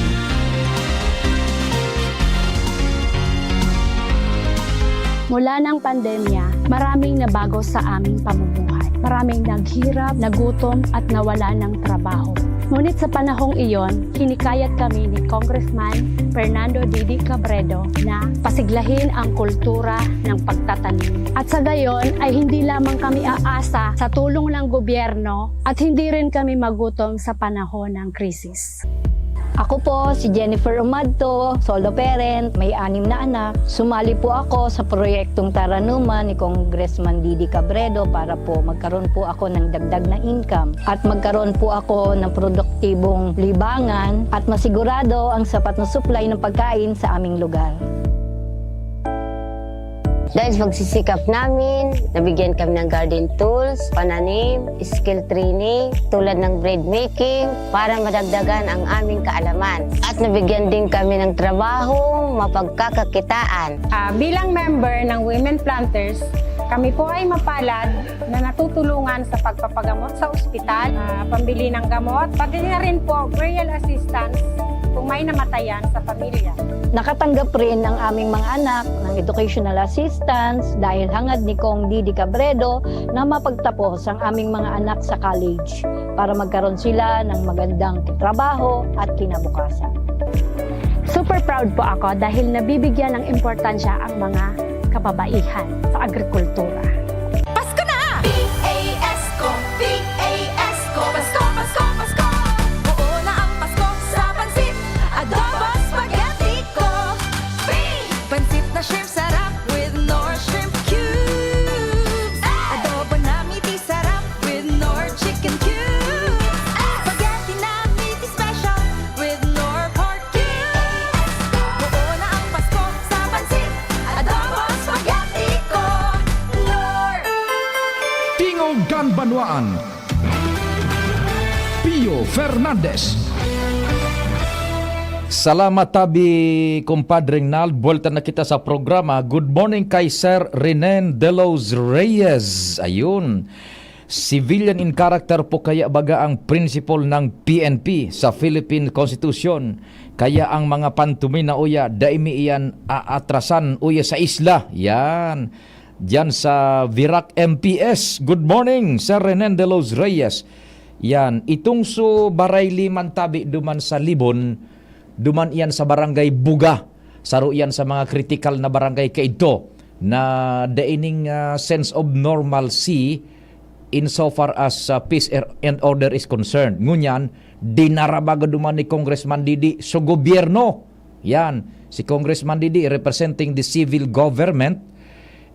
Mula ng pandemya, maraming nabago sa aming pamumuhay. Maraming naghirap, nagutom, at nawala ng trabaho. Ngunit sa panahong iyon, hinikayat kami ni Congressman Fernando Didi Cabredo na pasiglahin ang kultura ng pagtatanim. At sa gayon ay hindi lamang kami aasa sa tulong ng gobyerno at hindi rin kami magutom sa panahon ng krisis. Ako po si Jennifer Umadto, solo parent, may anim na anak. Sumali po ako sa proyektong Taranuman ni Congressman Didi Cabredo para po magkaroon po ako ng dagdag na income at magkaroon po ako ng produktibong libangan at masigurado ang sapat na supply ng pagkain sa aming lugar. Dahil sa pagsisikap namin, nabigyan kami ng garden tools, pananim, skill training, tulad ng bread making, para madagdagan ang aming kaalaman. At nabigyan din kami ng trabaho, mapagkakakitaan. Ah, bilang member ng Women Planters, kami po ay mapalad na natutulungan sa pagpapagamot sa ospital, ah, pambili ng gamot, pati na rin po burial assistance kung may namatayan sa pamilya. Nakatanggap rin ang aming mga anak ng educational assistance dahil hangad ni Cong Didi Cabredo na mapagtapos ang aming mga anak sa college para magkaroon sila ng magandang trabaho at kinabukasan. Super proud po ako dahil nabibigyan ng importansya ang mga kababaihan sa agrikultura. Pasko na! P A S ko, P A S ko, Pasko, Pasko, Pasko! Oo na ang Pasko sa pansit, adobo, spaghetti ko. Free! Pansit na shrimp sarap with Knorr Shrimp Cubes. Adobo na meaty sarap with Knorr Chicken Cubes. Spaghetti na meaty special with Knorr Pork Cubes. Buo na ang Pasko sa pansit, adobo, spaghetti ko. Knorr. Tingog kan Banwaan. Pio Fernandez. Salamat, tabi, Compadre Nald. Buwelta na kita sa programa. Good morning kay Sir Renen de los Reyes. Ayun. Civilian in character po kaya baga ang principle ng P N P sa Philippine Constitution. Kaya ang mga pantumina uya, dai mi iyan aatrasan uya sa isla. Yan. Diyan sa Virac M P S. Good morning, Sir Renen de los Reyes. Yan. Itong so Baray Liman tabi duman sa Libon, duman iyan sa Barangay Buga. Saro iyan sa mga critical na barangay kaidto na daining, ah, sense of normalcy in so far as, ah, peace er-, and order is concerned. Ngunyan, dinara baga duman ni Congressman Didi so gobyerno. Yan, si Congressman Didi representing the civil government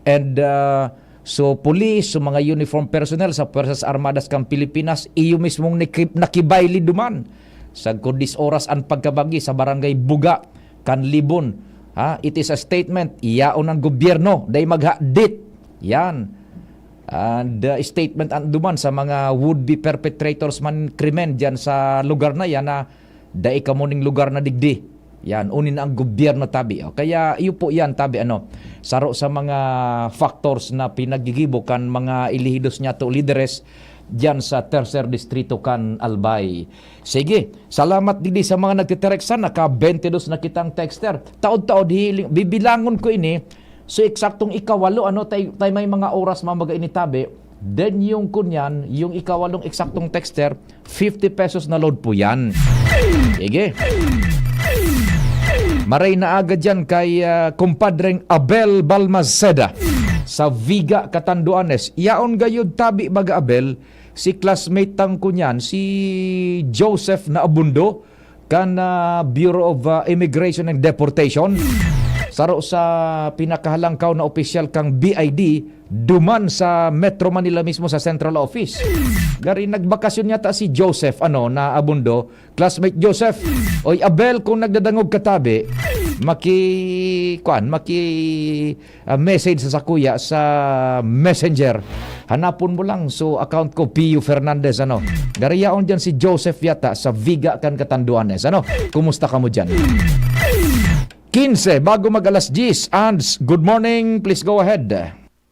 and, ah, so police, so mga uniform personnel sa Puwersas Armadas kan Pilipinas, iyo mismong niki-, nakibaylid duman. Sagkod dis oras an pagkabagi sa Barangay Buga kan Libon. Ha, it is a statement, yaon ang gobyerno, dai maghadit. Yan. And, uh, statement an duman sa mga would-be perpetrators man krimen diyan sa lugar na yan na dai kamo ning lugar na digdi. Yan, unin ang gobyerno tabi. O, kaya iyo po yan tabi, ano, saro sa mga factors na pinaggigibo kan mga elehidos niyato, lideres diyan sa Tercer Distrito kan Albay. Sige, salamat digdi sa mga nagtitereksan. Naka twenty-two na kitang texter. Taod-taod, hiling, bibilangon ko ini. So, eksaktong ikawalo, ano, tay, tay may mga oras, mga baga ini tabi. Then yung kunyan, yung ikawalong eksaktong texter, fifty pesos na load po yan. Sige. Maray na aga dyan kay ah, kumpadreng Abel Balmaceda sa Viga, Catanduanes. Yaon gayud tabi, baga, Abel, si classmate tang kunyan, si Joseph na Abundo, kan ah, Bureau of ah, Immigration and Deportation, saro sa pinakahalangkaw na opisyal kang B I D duman sa Metro Manila mismo sa central office. Gari nagbakasyon yata si Joseph, ano, na Abundo, classmate Joseph. Oy, Abel, kung nagdadangog ka tabi, maki-, kuan, maki-, ah, message sa sakuya sa Messenger. Hanapon mo lang, so account ko, Pio Fernandez, ano. Gari yaon dyan si Joseph yata sa Viga kan Catanduanes, ano. Kumusta ka mo dyan? Quince, bago mag alas diyes. Ans, good morning. Please go ahead.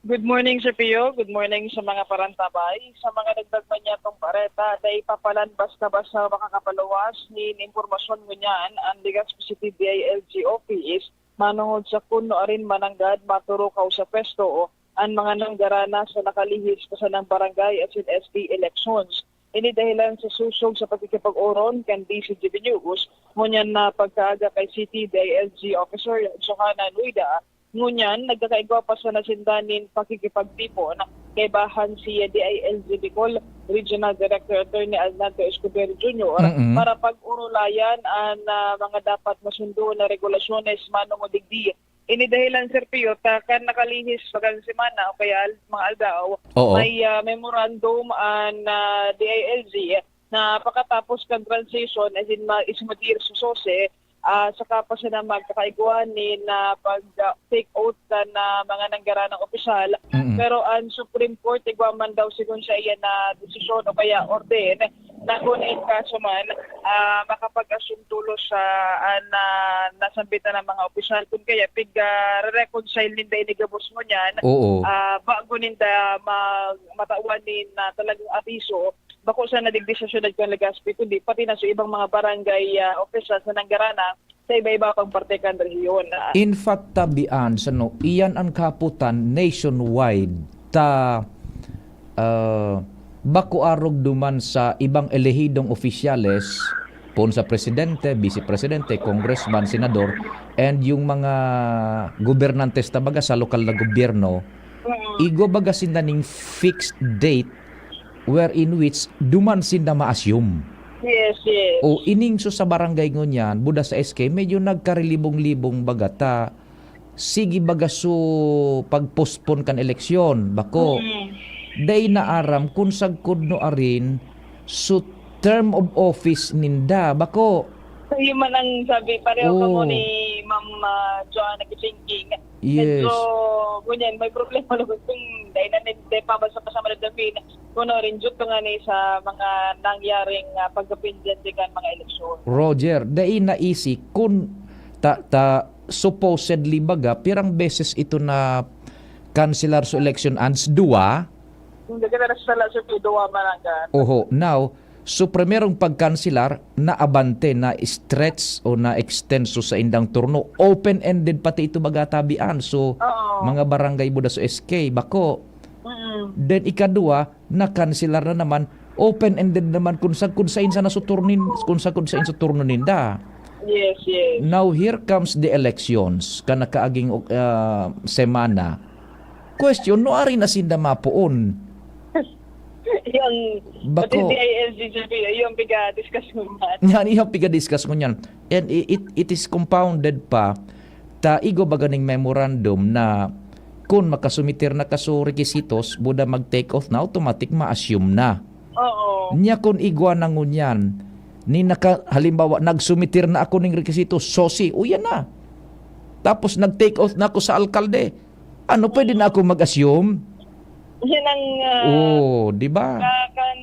Good morning, Sir Pio. Good morning sa mga parantabay. Sa mga nagdagman niyatong bareta, dai papalan basta-basta makakapaluwas nin impormasyon ngunyan ang Legazpi City D I L G Office manongod sa kun nuarin man nanggad maturukaw sa pwesto an mga nanggarana sa nakalihis pa sanang barangay asin S D elections. Ini dahilan sa susog sa pakikipag-oron kan D C G B News, ngunyan na pagkaaga kay City D I L G Officer Johanna Luida. Ngunyan, nagkakaigwa pa sana sinda nin pakikipagtipon kaibahan si D I L G Bicol Regional Director Attorney Arnaldo Escudero Junior Mm-mm. para pag-urulayan an ah, mga dapat masundo na regulasyones manongod digdi. Ini dahilan, Sir Pio, ta kan nakalihis bagang semana o kaya al- mga aldaw, Oo. may ah, memorandum an ah, D I L G na pakatapos kan transition, as in, ma-, isumadir sa sose, ah, saka pa sila magkakaigwa nin ah, pag ah, take oath kan ah, mga nanggaranang opisyal. Mm-mm. Pero ang Supreme Court, igwa man daw, sigon siya, iyan na desisyon o kaya orden na kun in kaso man, ah, makapag-assume tolos sa, ah, na nasambitan ng mga opisyal. Kun kaya, pig, ah, re-reconcile ninda ini gabos ngunyan, Oo. ah, bago ninda ma-, matawan nin, ah, talagang abiso, bako sana digdi sa syudad kan Legazpi, kundi pati na sa ibang mga barangay, ah, opisyal na nanggarana sa iba-iba pang parte kan rehiyon. In fact, tabian, sano, iyan ang kahapotan nationwide ta, ah, bako arog duman sa ibang elehidong opisyales, poon sa presidente, vice presidente, congressman, senador, and yung mga gobernantes, tabaga, sa lokal na gobyerno, Mm. igwa baga sinda ning fixed date wherein which duman sinda ma-assume. Yes, yes. O ining so sa barangay ngunyan, buda sa S K, medyo nagkarilibong-libong baga ta, sige baga so pag-postpone kan eleksyon, bako. Mm. Dai na aram kun sagkod no arin so term of office ninda, bako. So, yun man ang sabi, pareho Oo. kamo ni Ma'am, ah, Joanna Kichingking. Yes. Medyo, ngunyan, may problema naman kung dahil na nin-, dahil pa ba sa kasama na David, kung ano rin, due to nga ni sa mga nangyaring, ah, pagkapindyante kan mga eleksyon. Roger, dai naisi kun ta, ta, supposedly baga, pirang beses ito na kanselar sa election, ans, duwa? Hindi ka na sala sa duwa man ang kan. Oho. Now, so primerong pagkanselar, naabante, na-stretch o na-extend so sa indang turno. Open-ended pati ito baga tabian. So, Oo. mga barangay buda sa S K, bako. Mm. Then, ikadua, nakanselar na naman. Open-ended naman kung sa, kung sain sa nasuturnin, kung sa, kung sain sa turno ninda. Yes, yes. Now, here comes the elections, kan nakaaging, ah, semana. Question, no ari na sinda mapoon? Yung, Bako. pati D I L G G P, yung piga-discuss mo man. Yan, yung piga-discuss mo niyan. And i-, it, it is compounded pa, ta igwa baga ning memorandum na kun makasumitir na ka so requisitos, buda mag-take oath na, automatic ma-assume na. Oo. Nya kun igwa na ngunyan, ni naka-, halimbawa, nagsumitir na ako ning requisitos, sosi, uyan na. Tapos nag-take oath na ako sa alkalde. Ano, pwede na ako mag-assume? Yan ang, ah, Oh, di ba? ka-, kan,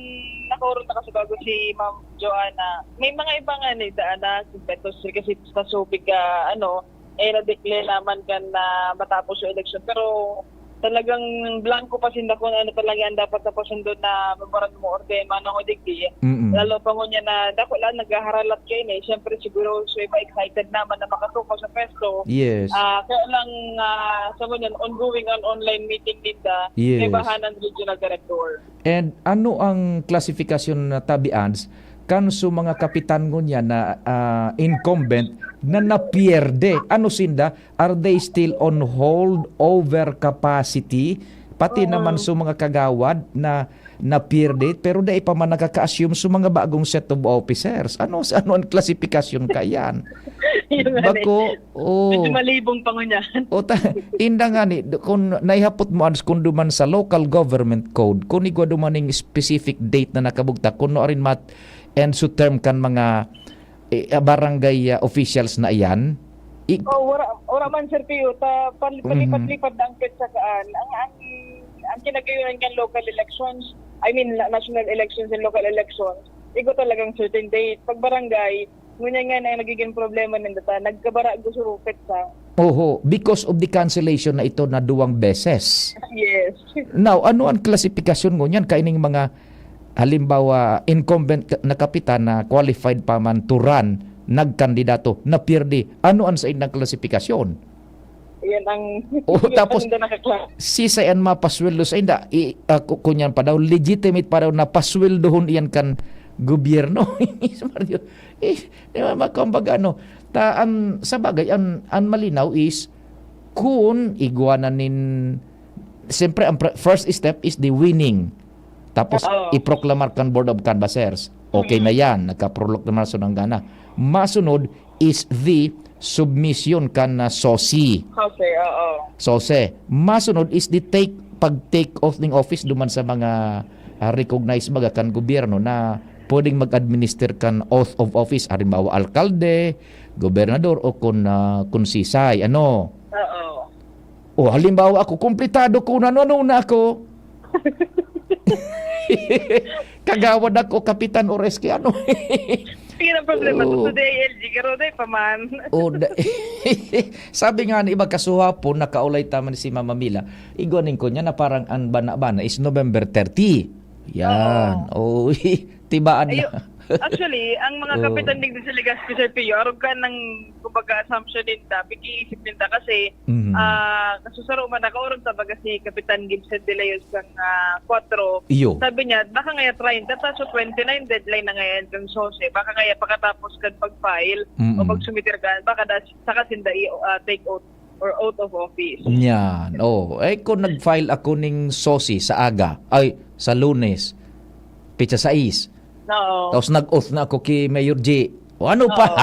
nakurot na kasi bago si Ma'am Joanna. May mga iba nga ni daan na, si Beto Sir kasi sa Subic, ah, ano, eh, na-declare naman kan na matapos yung election. Pero, talagang blanco pa sinda kung ano talaga ang dapat na pasundon na memorandum o ordema ng O D K. Mm. Lalo pa ngunyan na dako lang naghaharalat kaini. Siyempre, siguro, so iba excited naman na makatukaw sa pwesto. Yes. Ah, kaya lang, ah, sa ngunyan, ongoing ang online meeting ninda, Yes. kay Bahanan Regional Director. And ano ang klasifikasyon na tabi-ads kan su mga kapitan ngunyan na, ah, incumbent na napierde? Ano sinda? Are they still on hold over capacity? Pati Oo. naman su mga kagawad na napierde, pero dai pa man nakaka-assume su mga bagong set of officers. Ano, ano ang klasifikasyon kaiyan? Yun nga ni. Bako, Oo. Medyo malibong pa ngunyan. O ta, inda nga ni, d-, kung naihapot mo, Ans, kung duman sa local government code, kung igwa duman ning specific date na nakabugtak, kung no arin mat-, end su term kan mga, eh, ah, barangay, ah, officials na iyan, i- Oh, wala, wala man, Sir Pio. Ta, pal-, Mm. palipat-lipat na ang petsa kaan. Ang, ang, ang kinagayonan kan local elections, I mean, na-, national elections and local elections, igwa talagang certain date. Pag barangay, ngunyan nga na ang nagiging problema ninda ta, nagkabara gusto petsa. Oho, because of the cancellation na ito na duwang beses. Yes. Now, ano ang klasifikasyon ngunyan kaining mga, halimbawa, incumbent ka-, na kapitan na qualified pa man to run, nagkandidato, napirdi? Ano ang sa indang klasifikasyon? Yan ang Oh, hindi tapos, pa rin nakakla- sisay an mapasweldo sa inda? I-, ah, ku-, kunyan pa daw, legitimate pa daw na pasweldohon iyan kan gobyerno. Mario, eh, di ba, ma-, kumbaga, ano, ta-, an, sa bagay, an, an malinaw is, kun igwa na nin, siyempre, ang pre-, first step is the winning. Tapos, Oo. iproklamar kan Board of Canvassers. Okay Mm. na yan, nagkaproklamar sa nanggana. Masunod, is the submission kan, ah, SOSI. SOSI, oo. SOSE. Masunod is the take, pag-take oath ning office duman sa mga, ah, recognized baga kan gobyerno na pwedeng mag-administer kan oath of office, halimbawa, alkalde, gobernador, o kun, ah, kun sisay, ano. Oo. O, halimbawa ako, kumpletado ko na, ano, ano na ako? Kagawad ako, kapitan o reski, ano? Yun ang problema. Oo. Sa D I L G, garo na pa man. O, da-, sabi nga ni iba, kasuhapon, nakaulay ta man si Mama Mila, igwa ning kunya na parang ang bana-bana is November thirty. Yan. Oo. O, tibaan Ayo, na. Actually, ang mga Oo. kapitan digdi sa Legazpi, Sir Pio, arog ka ng, kumbaga, assumption ninda, pag-iisip ninda kasi, Mhm. ah, kasusaro man, nakaurog ta baga si Kapitan Gibson de Leon kan, ah, kwatro. Iyo. Sabi niya, baka ngaya treinta ta, so twenty-nine deadline na ngayon kan SOSE. Baka ngaya pakatapos kan pag-file o Mm. pag-submit kan, baka da-, saka sinda i-, ah, take oath or oath of office. Yan. Oh, eh, kung nag-file ako ning SOSI sa aga, ay, sa Lunes, petsa sais. Oo. Tapos nag-oath na ako kay Mayor G. O ano pa? Oo.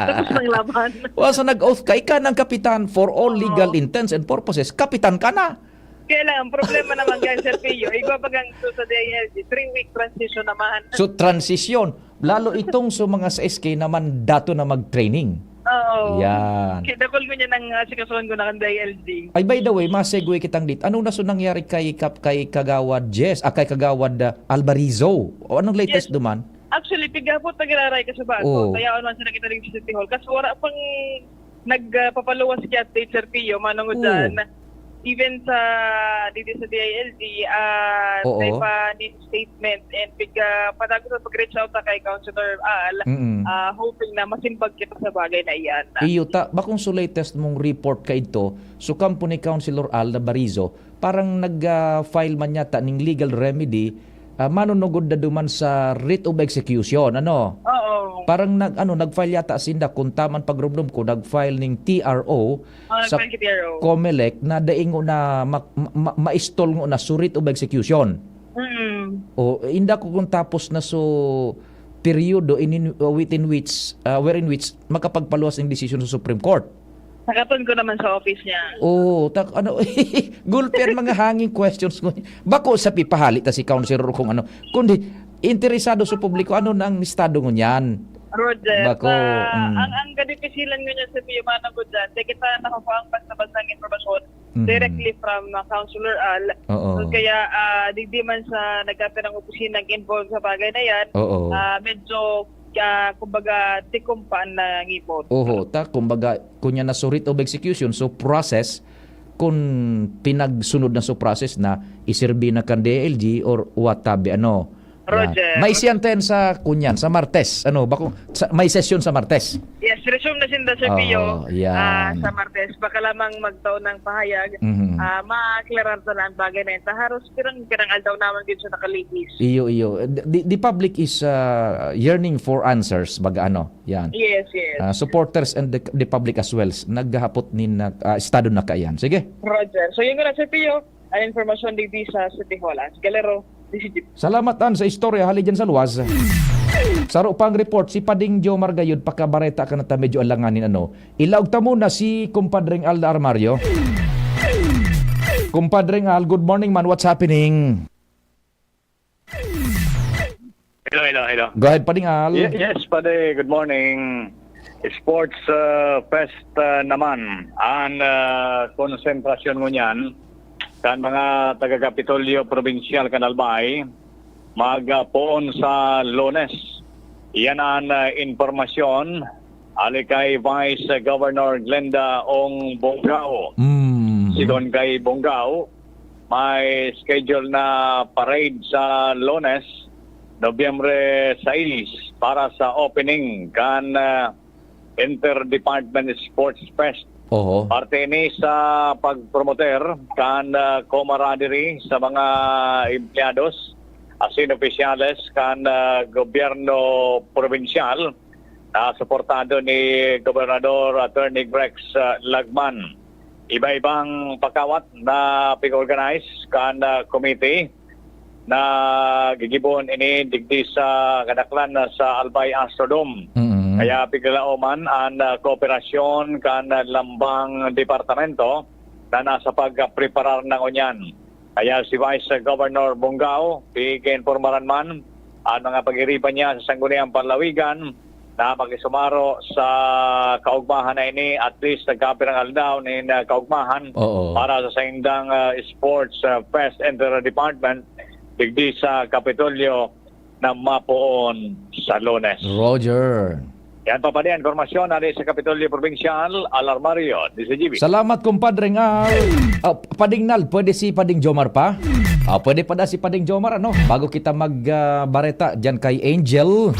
Tapos ng laban. O, so nag-oath ka, ika ng kapitan for all Oo. legal intents and purposes. Kapitan ka na. Kaya lang, ang problema naman, guys, Sir Pio, igwa pa gang sa D I L G, three-week transition naman. So, transition. Lalo itong sa mga sa S K naman, dato na mag-training. Oo. Yan. Kaya dakul ko niya nang, ah, sikasuhan ko na kan D I L G. Ay, by the way, ma-segue kitang dit. Ano na so nangyari kay Kap-, kay Kagawad Jess, ah, kay Kagawad, ah, Albarizo? O anong latest Yes. duman? Actually, pighapot na giraray ka sa bago. Oo. Kaya ano man sila kita rin sa City Hall. Kasi wala pang nagpapaluwas kaya update, Sir Pio, manong Oo. dyan. Even sa, dito sa D I L G, ah, Oo. may pa ni statement and pig-, ah, padagot sa pag-reach out na kay Councilor Al, Mm. ah, hoping na masimbag kita sa bagay na iyan. Iyo ta, bakong so latest mong report ka ito, so kampo ni Councilor Al na Barizo, parang nag, ah, file man yata ning legal remedy, ah, manunugod na duman sa writ of execution, ano? Oo. Parang nag, ano, nag-file yata sinda kung taman pagrumdom ko, nag-file ning T R O Oh, sa nag-file ki T R O. Comelec na daing na ma-, ma-, ma-, maistol ngona sa writ of execution. Mm. O, inda ko kung tapos na so peryodo in, in, within which, ah, wherein which makapagpaluwas ng desisyon sa Supreme Court. Nakaton ko naman sa office niya. Oo, tak-, ano, gulpi ang mga hanging questions ko. Bako sa pipahali ta si Councilor kung ano, kundi interesado sa publiko, ano na ang estado ngunyan? Roger, Bako, ah, mm. ang, ang kadipisilan ngunyan sa Pio Manago dyan, di kita nakakuha ang basta-bastang impormasyon Mhm. directly from, ah, Councilor Al. Oo. So, kaya, ah, di, di man sa nagkapirang opisina nag-involve sa bagay na yan, Oo. ah, medyo, ah, kumbaga, tikom pa ang nangipon. Oho, ta, kumbaga, kunya na sa writ of execution, so process, kung pinagsunod na sa process na, iserbi na kan D I L G or what have you, ano. Yan. Roger. May siyantayan sa kunyan, sa Martes. Ano, bako, sa, may sesyon sa Martes. Yes, resume na sinda, Sir Pio. Oo, yan. Ah, sa Martes, baka lamang magtao ng pahayag. Mhm. Ah, maklarar na lang ang bagay na yun. Haros pirang, pirang aldaw naman din siya nakalihis. Iyo, iyo. The, the, the public is, ah, yearning for answers, baga ano, yan. Yes, yes. Ah, supporters and the, the public as well, naghahapot nin, ah, estado na kaiyan. Sige. Roger. So, yun nga na, Sir Pio. Ang impormasyon digdi sa City Hall. As Galero, D C G. Salamat, An, sa istorya hali dyan sa luwas. Saro pang report, si Pading Jomar gayud, pakabareta ka na ta, medyo alanganin, ano. Ilaog ta muna si Kumpadreng Al na armaryo. Kumpadreng Al, good morning man. What's happening? Hello, hello, hello. Go ahead, Pading Al. Ye-, yes, Padi. Good morning. Sports, uh, Fest, uh, naman ang, uh, konsentrasyon ngunyan kan mga taga-Kapitolyo Probinsyal kan Albay magpoon sa Lunes. Iyan ang, uh, impormasyon hali kay Vice Governor Glenda Ong Bongao. Mm. Sigon kay Bongao, may schedule na parade sa Lunes, Nobyembre sais, para sa opening kan, ah, Interdepartment Sports Fest. Oho. Parte ini sa pagpromoter kan, ah, camaraderie sa mga empleyados asin opisyales kan, ah, gobyerno probinsyal na suportado ni Gobernador Attorney Rex, ah, Lagman. Iba-ibang pakawat na pig-organize kan, ah, committee na gigibohon ini digdi sa kadaklan na sa Albay Astrodome. Mm. Kaya piglalaoman an, ah, kooperasyon kan, ah, lambang departamento na nasa pagpreparar na ngunyan. Kaya si Vice Governor Bongao, pig-iinpormaran man an mga pag-iriba niya sa Sangguniang Panlawigan na makisumaro sa kaugmahan na ini, at least nagkapirang aldaw nin, ah, kaugmahan Oo. para sa saindang, ah, Sports, ah, Fest Inter-Department digdi sa Kapitolyo na mapoon sa Lunes. Roger. Yan pa pa din, impormasyon na sa Kapitolyo Probinsyal, Alarmario, D C G B. Salamat, kumpadre, nga. Ah, Pading Nal, pwede si Pading Jomar pa? Ah, pwede pa da si Pading Jomar, ano? Bago kita mag, ah, bareta dyan kay Angel.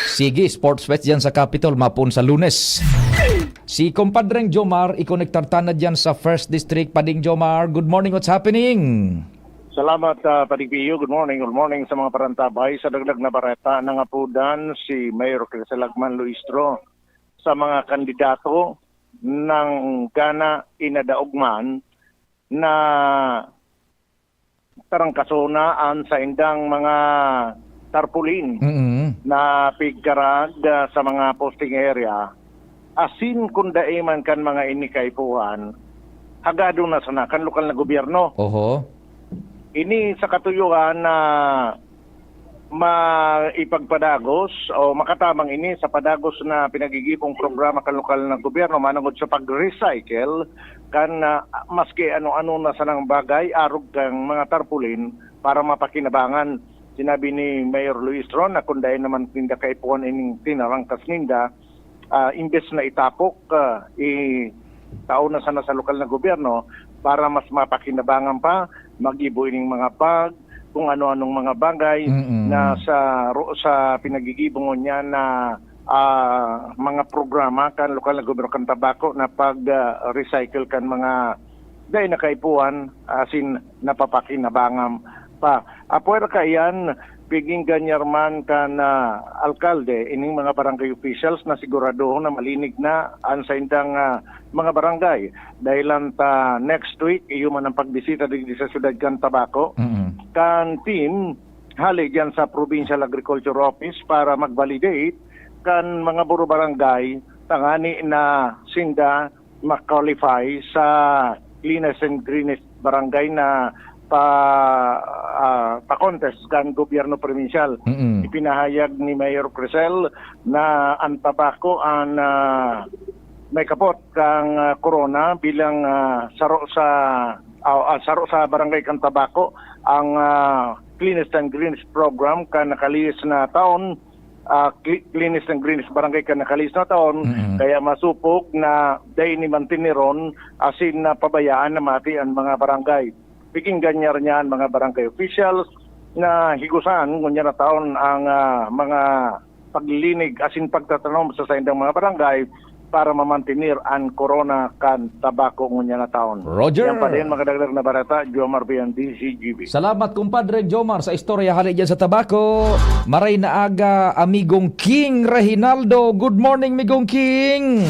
Sige, Sports Fest dyan sa Capitol, mapoon sa Lunes. Si kumpadreng Jomar, ikonektar ta na dyan sa First District. Pading Jomar, good morning, what's happening? Salamat, ah, Pading Pio. Good morning, good morning sa mga parantabay. Sa dagdag na bareta, nangapodan si Mayor Criselagman Luistro sa mga kandidato nang gana inadaog man na tarangkaso na an saindang mga tarpaulin Mm. na pigkarag, ah, sa mga posting area. Asin kun dai man kan mga ini kaipuhan, hagadon na sana kan lokal na gobyerno. Oho. Ini sa katuyohan na maipagpadagos o makatabang ini sa padagos na pinagigibong programa kan lokal na gobyerno manongod sa pag-recycle kan, ah, maski ano-ano na sanang bagay, arog kan mga tarpaulin para mapakinabangan. Sinabi ni Mayor Luis Ron na kung dai naman ninda kaipuhan ining tinarangkas ninda, ah, imbes na itapok, ah, itao na sana sa lokal na gobyerno para mas mapakinabangan pa, magibo ining mga bag, kung ano-anong mga bagay Mm-mm. na sa ro-, sa pinagigibo ngunyan na, ah, mga programa kan lokal na gobyerno kan Tabaco na pag, ah, recycle kan mga dai na kaipuhan, asin napapakinabangan pa. Apwera kaiyan, piging ganyar man kan, ah, alkalde, ining mga barangay officials na siguradohon na malinig na an saindang, ah, mga barangay. Dahilan ta next week, iyo man ang pagbisita digdi sa siyudad kan Tabaco. Mm. Kan team, hali diyan sa Provincial Agriculture Office para mag-validate kan mga buro barangay, tangani na sinda ma-qualify sa cleanest and greenest barangay na pa, ah, pa-contest kan gobyerno probinsyal. Mm-mm. Ipinahayag ni Mayor Crisel na an Tabaco an, ah, may kapot kan, ah, korona bilang, ah, saro sa, ah, ah, saro sa barangay kan Tabaco ang, ah, cleanest and greenest program kan nakalihis na taon. ah, cli-, cleanest and greenest barangay kan nakalihis na taon. Mm-mm. Kaya masupog na dai ni manteneron asin na pabayaan na mati an mga barangay. Pikinggan niya niya an mga barangay officials na higusan ngunyan na taon ang, ah, mga paglinig asin pagtatanom sa saindang mga barangay para mamantener an korona kan tabako ngunyan na taon. Roger. Yan pa rin, mga dagdag na bareta, Jomar Bian, D C G B. Salamat, kumpadre Jomar, sa istorya hali dyan sa tabako. Maray na aga, amigong King Reginaldo. Good morning, amigong King.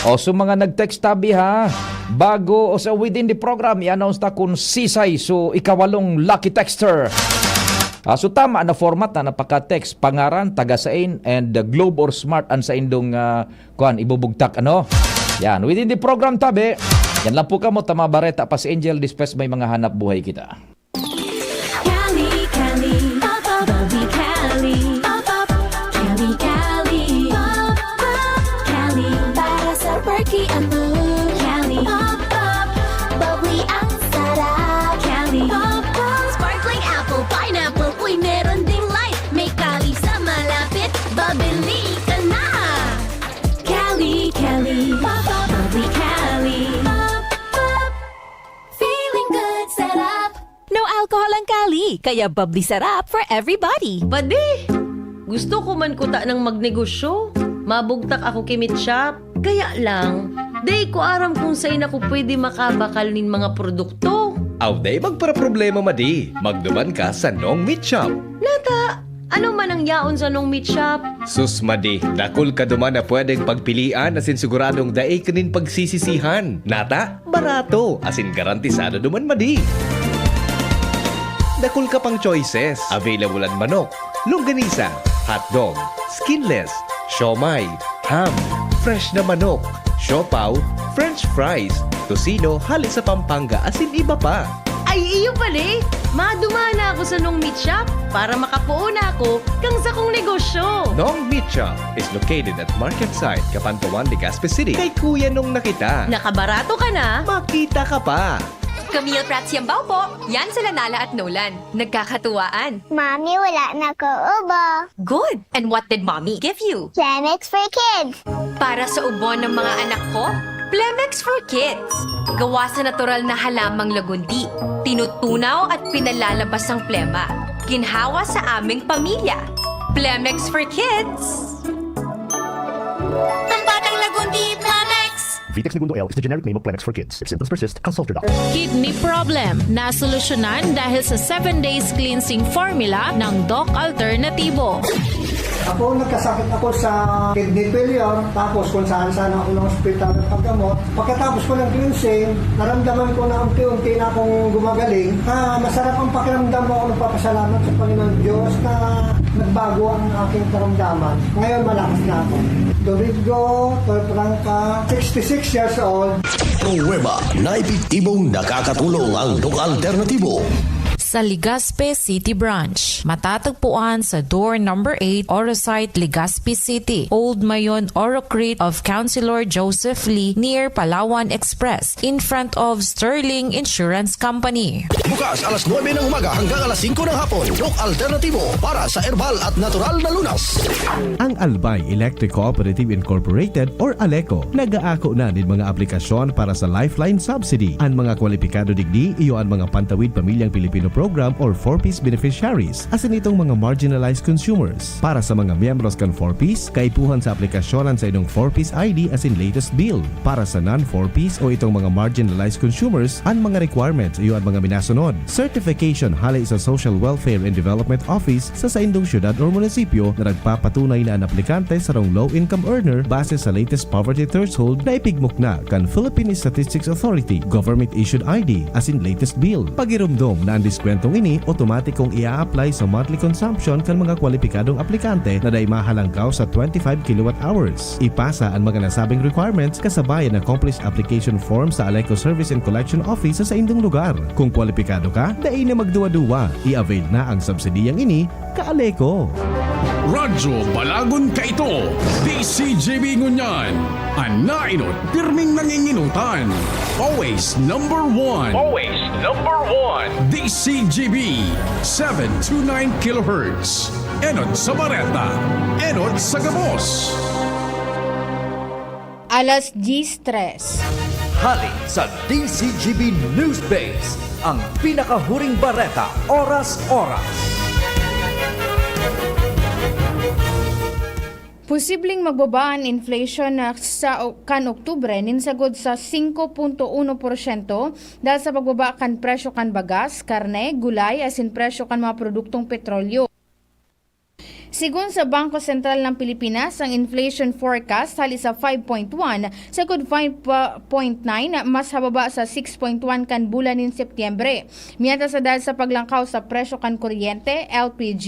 O, so mga nag-text tabi, ha? Bago o sa within the program, i-announce ta kung sisay. So, ikawalong lucky texter. Ah, so, tama na format na napaka-text, pangaran, taga sain, and, uh, Globe or Smart an saindong, ah, kuwan, ibubugtak, ano? Yan, within the program, tabi. Yan lang po kamo, tama bareta pa si Angel Dispes, may mga hanap buhay kita. Cali, Cali, pop up, Bobby Cali, pop up, Cali, Cali, pop up, Cali, para sa perky ang mood. Cali, pop up, bubbly ang sarap. Cali, pop up, sparkling apple, pineapple, uy, meron ding light. May Cali sa malapit, babili ka na. Cali, Cali, pop up, bubbly Cali, pop up, feeling good, sarap. No alcohol ang Cali, kaya bubbly sarap for everybody. Padi! Gusto ko man kuta ng magnegosyo. Mabugtak ako ki Meat Shop. Kaya lang, dai ko aram kung sain ako pwede makabakal nin mga produkto. Aw, dai magparaproblema, madi. Magduman ka sa Nong Meat Shop. Nata, ano man ang yaon sa Nong Meat Shop? Sus, madi, dakul ka duman na pwedeng pagpilian asin siguradong dai ka nin pagsisisihan. Nata, barato, asin garantisado duman, madi. Dakul ka pang choices. Available an manok, longganisa, hotdog, skinless, siomai, ham, fresh na manok, siopaw, french fries, tocino hale sa Pampanga, asin iba pa. Ay, iyo pala eh! Maduman na ako sa Nong Meat Shop para makapoon na ako kan sakong negosyo. Nong Meat Shop is located at Market Site, Kapantawan, Legazpi City. Kay Kuya Nong na kita. Nakabarato ka na. Makita ka pa. Camille Prats Yambao po. Yan sila Nala at Nolan. Nagkakatuwaan. Mami, wala na ko ubo. Good. And what did Mommy give you? Plemex for Kids. Para sa ubo ng mga anak ko, Plemex for Kids. Gawa sa natural na halamang lagundi. Tinutunaw at pinalalabas ang plema. Ginhawa sa aming pamilya. Plemex for Kids. Pambatang lagundi, Plemex! Vitex Negundo L is the generic name of Plemex for Kids. If symptoms persist, consult your doctor. Kidney problem, nasolusyonan dahil sa seven days cleansing formula ng Doc Alternativo. Ako, nagkasakit ako sa kidney failure, tapos kung saan-saan ako ng ospital nagpagamot. Pagkatapos ko ng cleansing, naramdaman ko na unti-unti na akong gumagaling, na masarap ang pakiramdam mo. Ako nagpapasalamat sa Panginoon Diyos na nagbago ang aking karamdaman. Ngayon, malakas na ako. Domingo Torpranca, sixty-six years old. Pruweba na epektibong nakakatulong ang Doc Alternativo. Sa Legazpi City Branch, matatagpuan sa door number eight, Orosite, Legazpi City, Old Mayon, Orocrit of Councilor Joseph Lee, near Palawan Express, in front of Sterling Insurance Company. Bukas alas nuebe ng umaga hanggang alas singko ng hapon, Doc Alternativo para sa herbal at natural na lunas. Ang Albay Electric Cooperative Incorporated or Aleco nag-aako na nin mga aplikasyon para sa Lifeline Subsidy. An mga kwalipikado digdi iyo an mga Pantawid Pamilyang Pilipino Program or four Ps beneficiaries, asin itong mga marginalized consumers. Para sa mga miyembros kan four Ps, kaipuhan sa aplikasyon an saindong four Ps I D asin latest bill. Para sa non-four Ps o itong mga marginalized consumers, an mga requirements iyo an mga minasunod. Certification hale sa Social Welfare and Development Office sa saindong syudad or munisipyo na nagpapatunay na an aplikante sarong low-income earner base sa latest poverty threshold na ipigmukna kan Philippine Statistics Authority, government-issued I D, asin latest bill. Pagiromdom na an diskwentong ini otomatikong ia-apply sa monthly consumption kan mga kwalipikadong aplikante na dai mahalangkaw sa twenty-five kilowatt hours. Ipasa an mga nasabing requirements kasabay an accomplished application form sa Aleco Service and Collection Office sa saindong lugar. Kung kwalipikado ka, dai na magduwa-duwa. I-avail na ang subsidiyang ini, ka-Aleco. Radyo Balagon Kaito, D C G B ngunyan. An nainot, pirming nanginginutan. Always number one. Always number one. D C G B, seven two nine kilohertz. Enot sa bareta, enot sa gabos. Alas diyes tres. Hali sa D Z G B News Base, ang pinakahuring bareta, oras-oras. Posibleng magbaba an inflation sa kan Oktubre nin sagod sa singko punto uno porsyento dahil sa pagbaba kan presyo kan bagas, karne, gulay asin presyo kan mga produktong petrolyo. Sigon sa Bangko Sentral ng Pilipinas, ang inflation forecast hali sa five point one sagod five point nine, mas hababa sa six point one kan bulan nin Setyembre. Mientras sa dahil sa paglangkaw sa presyo kan kuryente, L P G,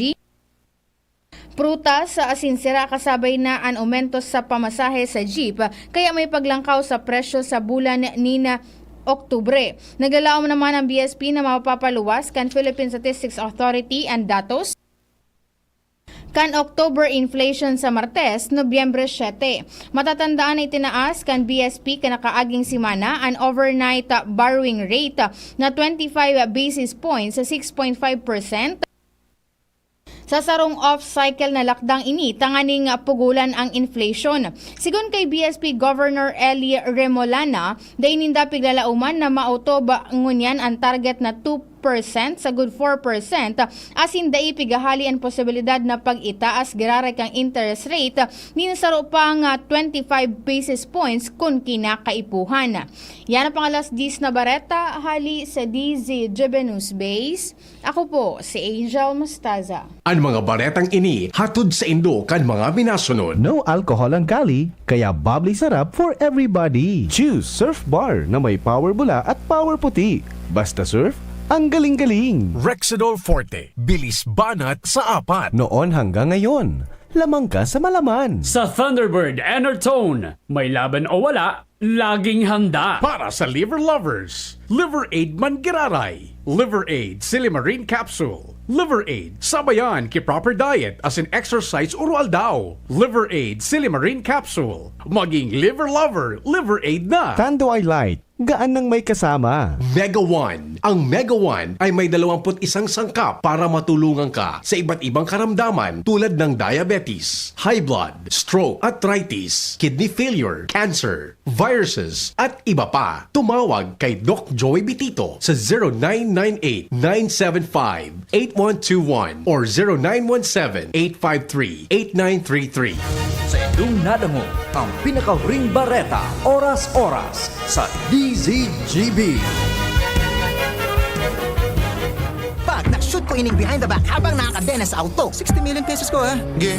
prutas asin sira kasabay na an aumento sa pamasahe sa jeep, kaya may paglangkaw sa presyo sa bulan nin Oktubre. Naglalaom naman ang B S P na mapapaluwas kan Philippine Statistics Authority ang datos kan October inflation sa Martes, Nobyembre siyete. Matatandaan na itinaas kan B S P kan nakaaging semana an overnight borrowing rate na twenty-five basis points sa six point five percent sa sarong off-cycle na lakdang ini tanganing pugulan ang inflation. Sigon kay B S P Governor Eli Remolana, dai ninda piglalauman na maotob ngunyan an target na two percent sagod four percent, asin dai pigahali an posibilidad na pag-itaas giraray kan interest rate nin saro pang twenty-five basis points kun kinakaipuhan. Yan ang pang alas diyes na bareta hali sa D Z G B News Base. Ako po si Angel Mostaza. An mga baretang ini hatod saindo kan mga minasunod. No alcohol ang kali, kaya bubbly sarap for everybody. Choose Surf Bar na may power bula at power puti. Basta surf, ang galing-galing. Rexidol Forte, bilis banat sa apat. Noon hanggang ngayon, lamang ka sa malaman. Sa Thunderbird Enertone, may laban o wala, laging handa. Para sa liver lovers, Liver Aid man giraray. Liver Aid Silimarin Capsule. Liver Aid, sabayan ki proper diet asin exercise uro-aldaw. Liver Aid Silimarin Capsule. Maging liver lover, Liver Aid na. Tanduay Light, gaan nang may kasama. Mega One. Ang Mega One ay may dalawampu't isang sangkap para matulungan ka sa iba't ibang karamdaman tulad ng diabetes, high blood, stroke, arthritis, kidney failure, cancer, viruses, at iba pa. Tumawag kay Doc Joey Bitito sa zero nine nine eight, nine seven five, eight one two one or zero nine one seven, eight five three, eight nine three three. Sa indong nadangog, ang pinakahuring bareta, oras-oras, sa D Z G B. Pag na-shoot ko ining behind the back habang nakakadena sa auto. Sixty million pesos ko, ha? Ge.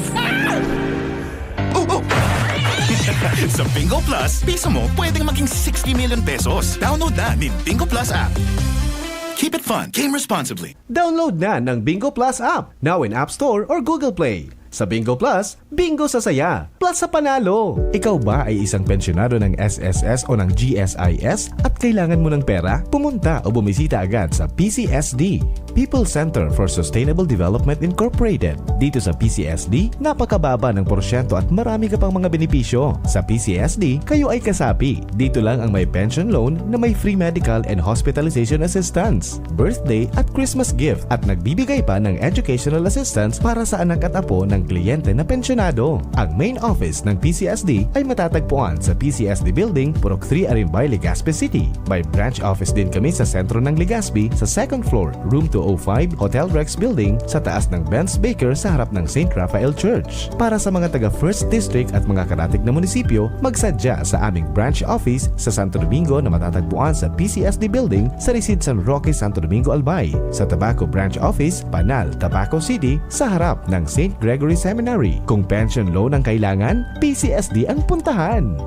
Oh, oh! Sa Bingo Plus, piso mo pwedeng maging sixty million pesos. Download na nin Bingo Plus app. Keep it fun. Game responsibly. Download na ng Bingo Plus app, now in App Store or Google Play. Sa Bingo Plus, bingo sa saya, plus sa panalo! Ikaw ba ay isang pensyonado ng S S S o ng G S I S at kailangan mo ng pera? Pumunta o bumisita agad sa P C S D, People Center for Sustainable Development Incorporated. Dito sa P C S D, napakababa ng porsyento at marami ka pang mga benepisyo. Sa P C S D, kayo ay kasapi. Dito lang ang may pension loan na may free medical and hospitalization assistance, birthday at Christmas gift at nagbibigay pa ng educational assistance para sa anak at apo ng kliyente na pensyonado. Ang main office ng P C S D ay matatagpuan sa P C S D Building, Purok three Arimbay, Legazpi City. May branch office din kami sa sentro ng Legazpi, sa second floor, room two oh five, Hotel Rex Building, sa taas ng Benz Baker sa harap ng Saint Raphael Church. Para sa mga taga First District at mga karatig na munisipyo, magsadya sa aming branch office sa Santo Domingo na matatagpuan sa P C S D Building sa Resides San Roque, Santo Domingo, Albay, sa Tabaco Branch Office, Panal, Tabaco City, sa harap ng Saint Gregory Seminary. Kung pension loan ang kailangan, P C S D ang puntahan.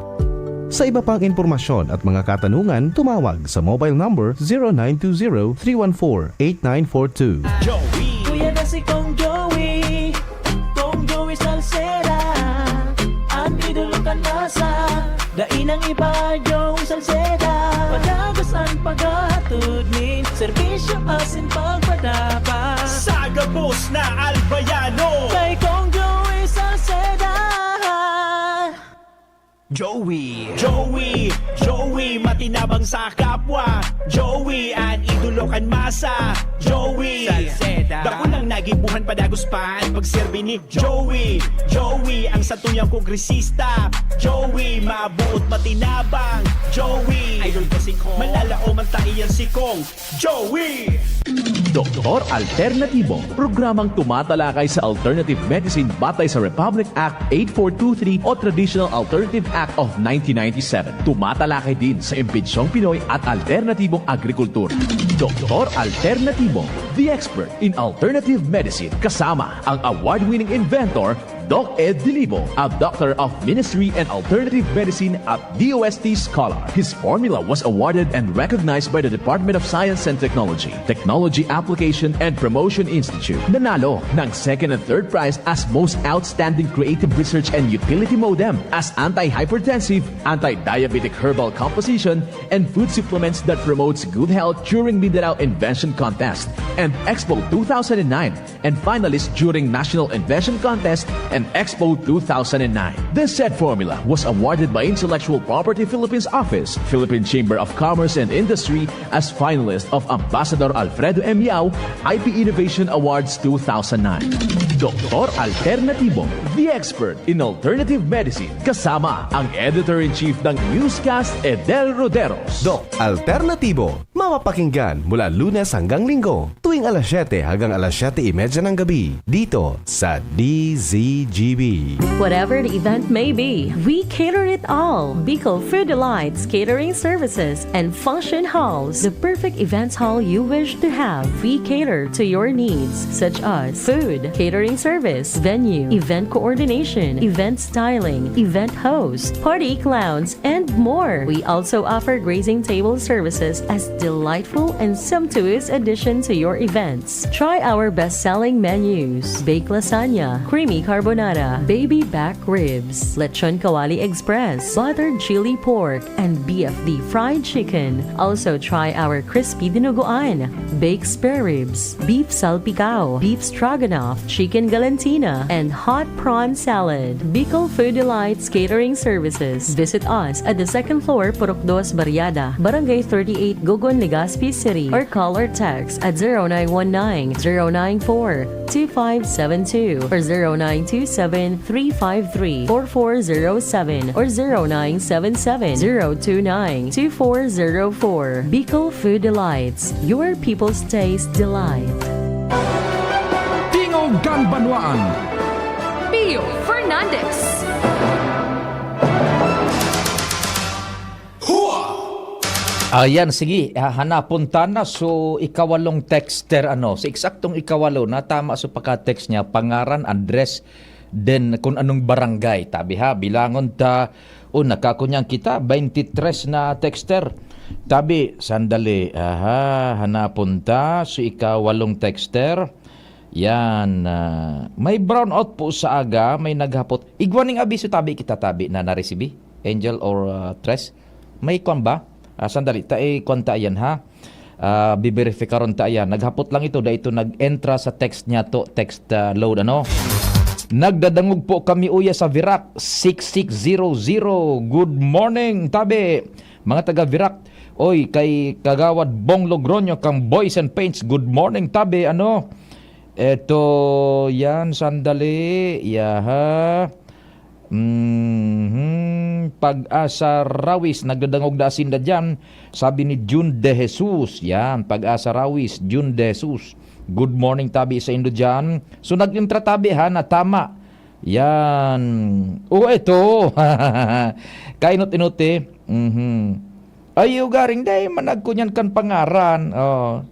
Sa iba pang impormasyon at mga katanungan, tumawag sa mobile number zero nine two zero, three one four, eight nine four two. Joey. Kuya na si Kong Joey. Kong Joey Salceda. Ang idolo kan masa. Dai nang iba, Joey Salceda. Padagos ang paghahatod nin serbisyo asin pagpadapa. Sa gabos na Albayano. Kay Kong Joey Salceda. Joey. Joey, Joey, matinabang sa kapwa. Joey, an idolo kan masa. Joey, Salceda. Dakulang Gibuhan padagos pa an pagserbi ni Joey. Joey, ang satuyang kongresista. Joey, mabuot matinabang. Joey, idol ko si Kong. Malalaoman ta iyan si Kong. Joey! Doktor Alternatibo, programang tumatalakay sa alternative medicine batay sa Republic Act eight four two three o Traditional Alternative Act of nineteen ninety-seven. Tumatalakay din sa impinsyong Pinoy at alternatibong agrikultura. Doktor Alternatibo, the expert in alternative medicine, kasama ang award-winning inventor, Doc Ed Dilibo, a Doctor of Ministry and Alternative Medicine at D O S T scholar. His formula was awarded and recognized by the Department of Science and Technology, Technology Application and Promotion Institute. Nanalo ng second and third prize as Most Outstanding Creative Research and Utility Modem as anti-hypertensive, anti-diabetic herbal composition, and food supplements that promotes good health during Mindanao Invention Contest and Expo two thousand nine, and finalist during National Invention Contest and Expo two thousand nine. This said formula was awarded by Intellectual Property Philippines Office, Philippine Chamber of Commerce and Industry as finalist of Ambassador Alfredo M. Yao I P Innovation Awards two thousand nine. Doktor Alternatibo, the expert in alternative medicine, kasama ang editor-in-chief ng Newscast, Edel Roderos. Doc Alternatibo, mapapakinggan mula Lunes hanggang Linggo, tuwing alas siyete hanggang alas siyete y media ng gabi, dito sa D Z G B. Whatever the event may be, we cater it all. Bicol Food Delights Catering Services and Function Halls, the perfect events hall you wish to have. We cater to your needs, such as food, catering service, venue, event coordination, event styling, event host, party clowns, and more. We also offer grazing table services as delightful and sumptuous addition to your events. Try our best-selling menus: baked lasagna, creamy carbonara, baby back ribs, lechon kawali express, buttered chili pork, and B F D fried chicken. Also try our crispy dinuguan, baked spare ribs, beef salpicao, beef stroganoff, chicken galantina, and hot prawn salad. Bicol Food Delights Catering Services. Visit us at the second floor, Purok Dos Barriada, Barangay thirty-eight, Gogon, Legazpi City, or call or text at zero nine one nine, zero nine four, two five seven two or zero nine two seven, three five three, four four zero seven or zero nine seven seven, zero two nine, two four zero four. Bicol Food Delights, your people's taste delight. Tingog kan Banwaan. Pio Fernandez. Ayan, sige, ha-, hanapon ta na. So, ikawalong texter, ano, sa eksaktong ikawalo, na tama sa pagka-text niya, pangaran, address, then kung anong barangay. Tabi ha, bilangon ta, o nakakunyan kita, twenty-three na texter. Tabi, sandali, aha, hanapon ta, so ikawalong texter. Yan, ah, may brownout po sa aga, may naghapot. Igwa ning abiso, tabi kita, tabi na naresibi, Angel or, ah, Tres? May kwan ba? Ah, sandali, ta, eh, kwan ta yan, ha? Ah, biberifikaron ta yan. Naghapot lang ito, dai ito nag-entra sa text niya to, text, ah, load, ano? Nagdadangog po kami, uya, sa Virac, six six zero zero. Good morning, tabi. Mga taga Virac, oy, kay Kagawad Bong Logroño kang Boys and Paints, good morning, tabi, ano? Eto, yan, sandali, yaha. Mhm. Pag-asa Rawis, nagdadangog na asinda diyan, sabi ni Jun De Jesus. Yan, Pag-asa Rawis, Jun De Jesus. Good morning, tabi sa indo diyan. So, nag-intra tabi, ha, na tama. Yan. Oh, eto. Kainot-inot, eh. Mhm. Ay, ugaring dai man nagkunyan kan pangaran. Oh.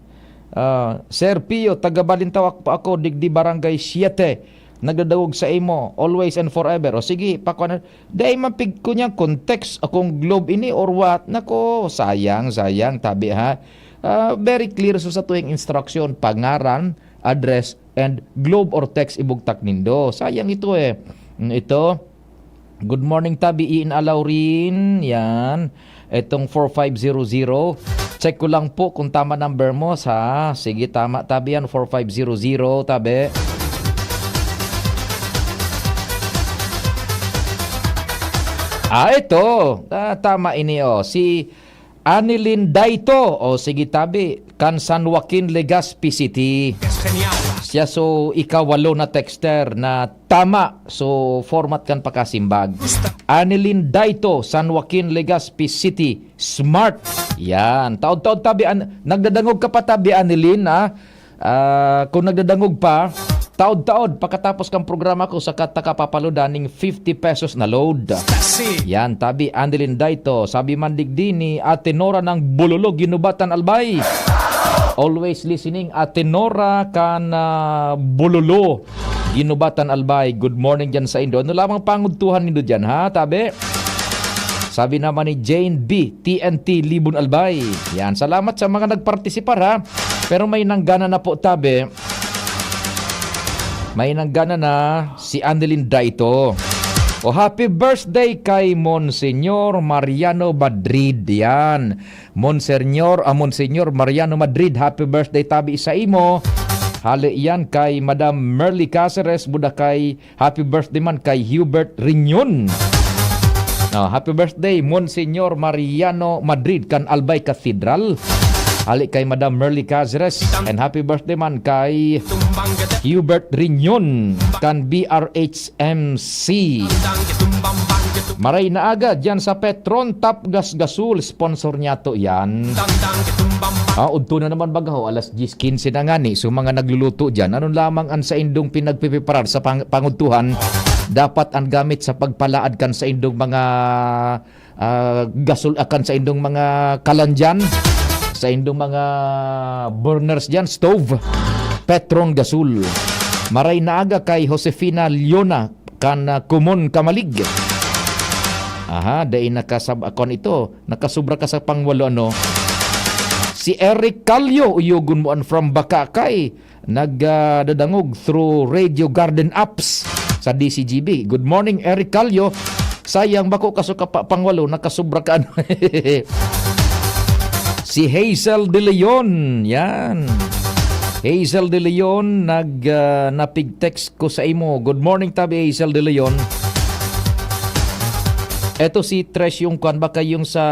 Ah, Sir Pio, taga Balintawak po ako, digdi Barangay Siete. Nagdadangog sa imo, always and forever. O sige, pakuha na. Dai man pigkunyan kung text o kung globe ini or what. Nako, sayang, sayang, tabi ha. Ah, very clear so sa tuwing instruction, pangaran, address, and globe or text ibugtak nindo. Sayang ito eh. Mm, ito. Good morning, tabi, Iin Alaurin. Yan. Itong four five zero zero. Check ko lang po kung tama number mo, ha. Sige, tama, tabi, yan, four five zero zero, tabi. Ah, ito. Ah, tama ini, oh. Si Anilin Daito, o sige tabi, kan San Joaquin, Legazpi City. Siya so ikawalo na texter na tama. So, format kan pakasimbag. Anilin Daito, San Joaquin, Legazpi City, Smart. Yan. Taod-taod tabi, an-, nagdadangog ka pa tabi, Anilin, ha? Ah, kung nagdadangog pa, taod-taod, pakatapos kan programa ko, saka ta ka papaludan ning fifty pesos na load. Yan, tabi, Anilin Daito. Sabi man digdi ni Ate Nora ng Bulolo, Ginubatan, Albay. Always listening, Ate Nora kan, ah, Bulolo, Ginubatan, Albay. Good morning dyan sa indo. Ano lamang pangudtuhan nindo dyan, ha, tabi? Sabi naman ni Jane B, T N T, Libon, Albay. Yan, salamat sa mga nagpartisipar, ha. Pero may nanggana na po, tabi. May nanggana na si Annelyn Daito. O, happy birthday kay Monsignor Mariano Madrid. Yan. Monsignor, ah, Monsignor Mariano Madrid, happy birthday tabi sa imo. Hali yan kay Madam Merly Caceres, buda kay happy birthday man kay Hubert Riñon. Ah, happy birthday, Monsignor Mariano Madrid, kan Albay Cathedral. Hali kay Madam Merly Caceres, and happy birthday man kay Hubert Riñon, kan B R H M C. Maray na aga dyan sa Petron, Tap Gas Gasol, sponsor niya to yan. Ah, udto na naman baga ho, alas diyes quince na ngani. So, mga nagluluto dyan, ano lamang ang saindong pinagpipiparar sa pang-, pangudtuhan? Dapat ang gamit sa pagpalaad kan saindong mga, ah, gasol-, akan saindong mga kalan dyan, saindong mga burners dyan, stove, Petron Gasol. Maray na aga kay Josefina Leona, kan, ah, Kumon Kamalig. Aha, dai nakasab-, akon ito, nakasubra ka sa pangwalo, ano? Si Eric Calio, uyogon mo an from Bacacay, nag, ah, dadangog through Radio Garden apps sa D C G B. Good morning, Eric Calio. Sayang, bako ka sa kapa-, pangwalo, nakasubra ka, ano? Si Hazel De Leon, yan. Hazel De Leon, nag, ah, napig-text ko sa imo. Good morning, tabi, Hazel De Leon. Eto si Trish yung kwan, baka yung sa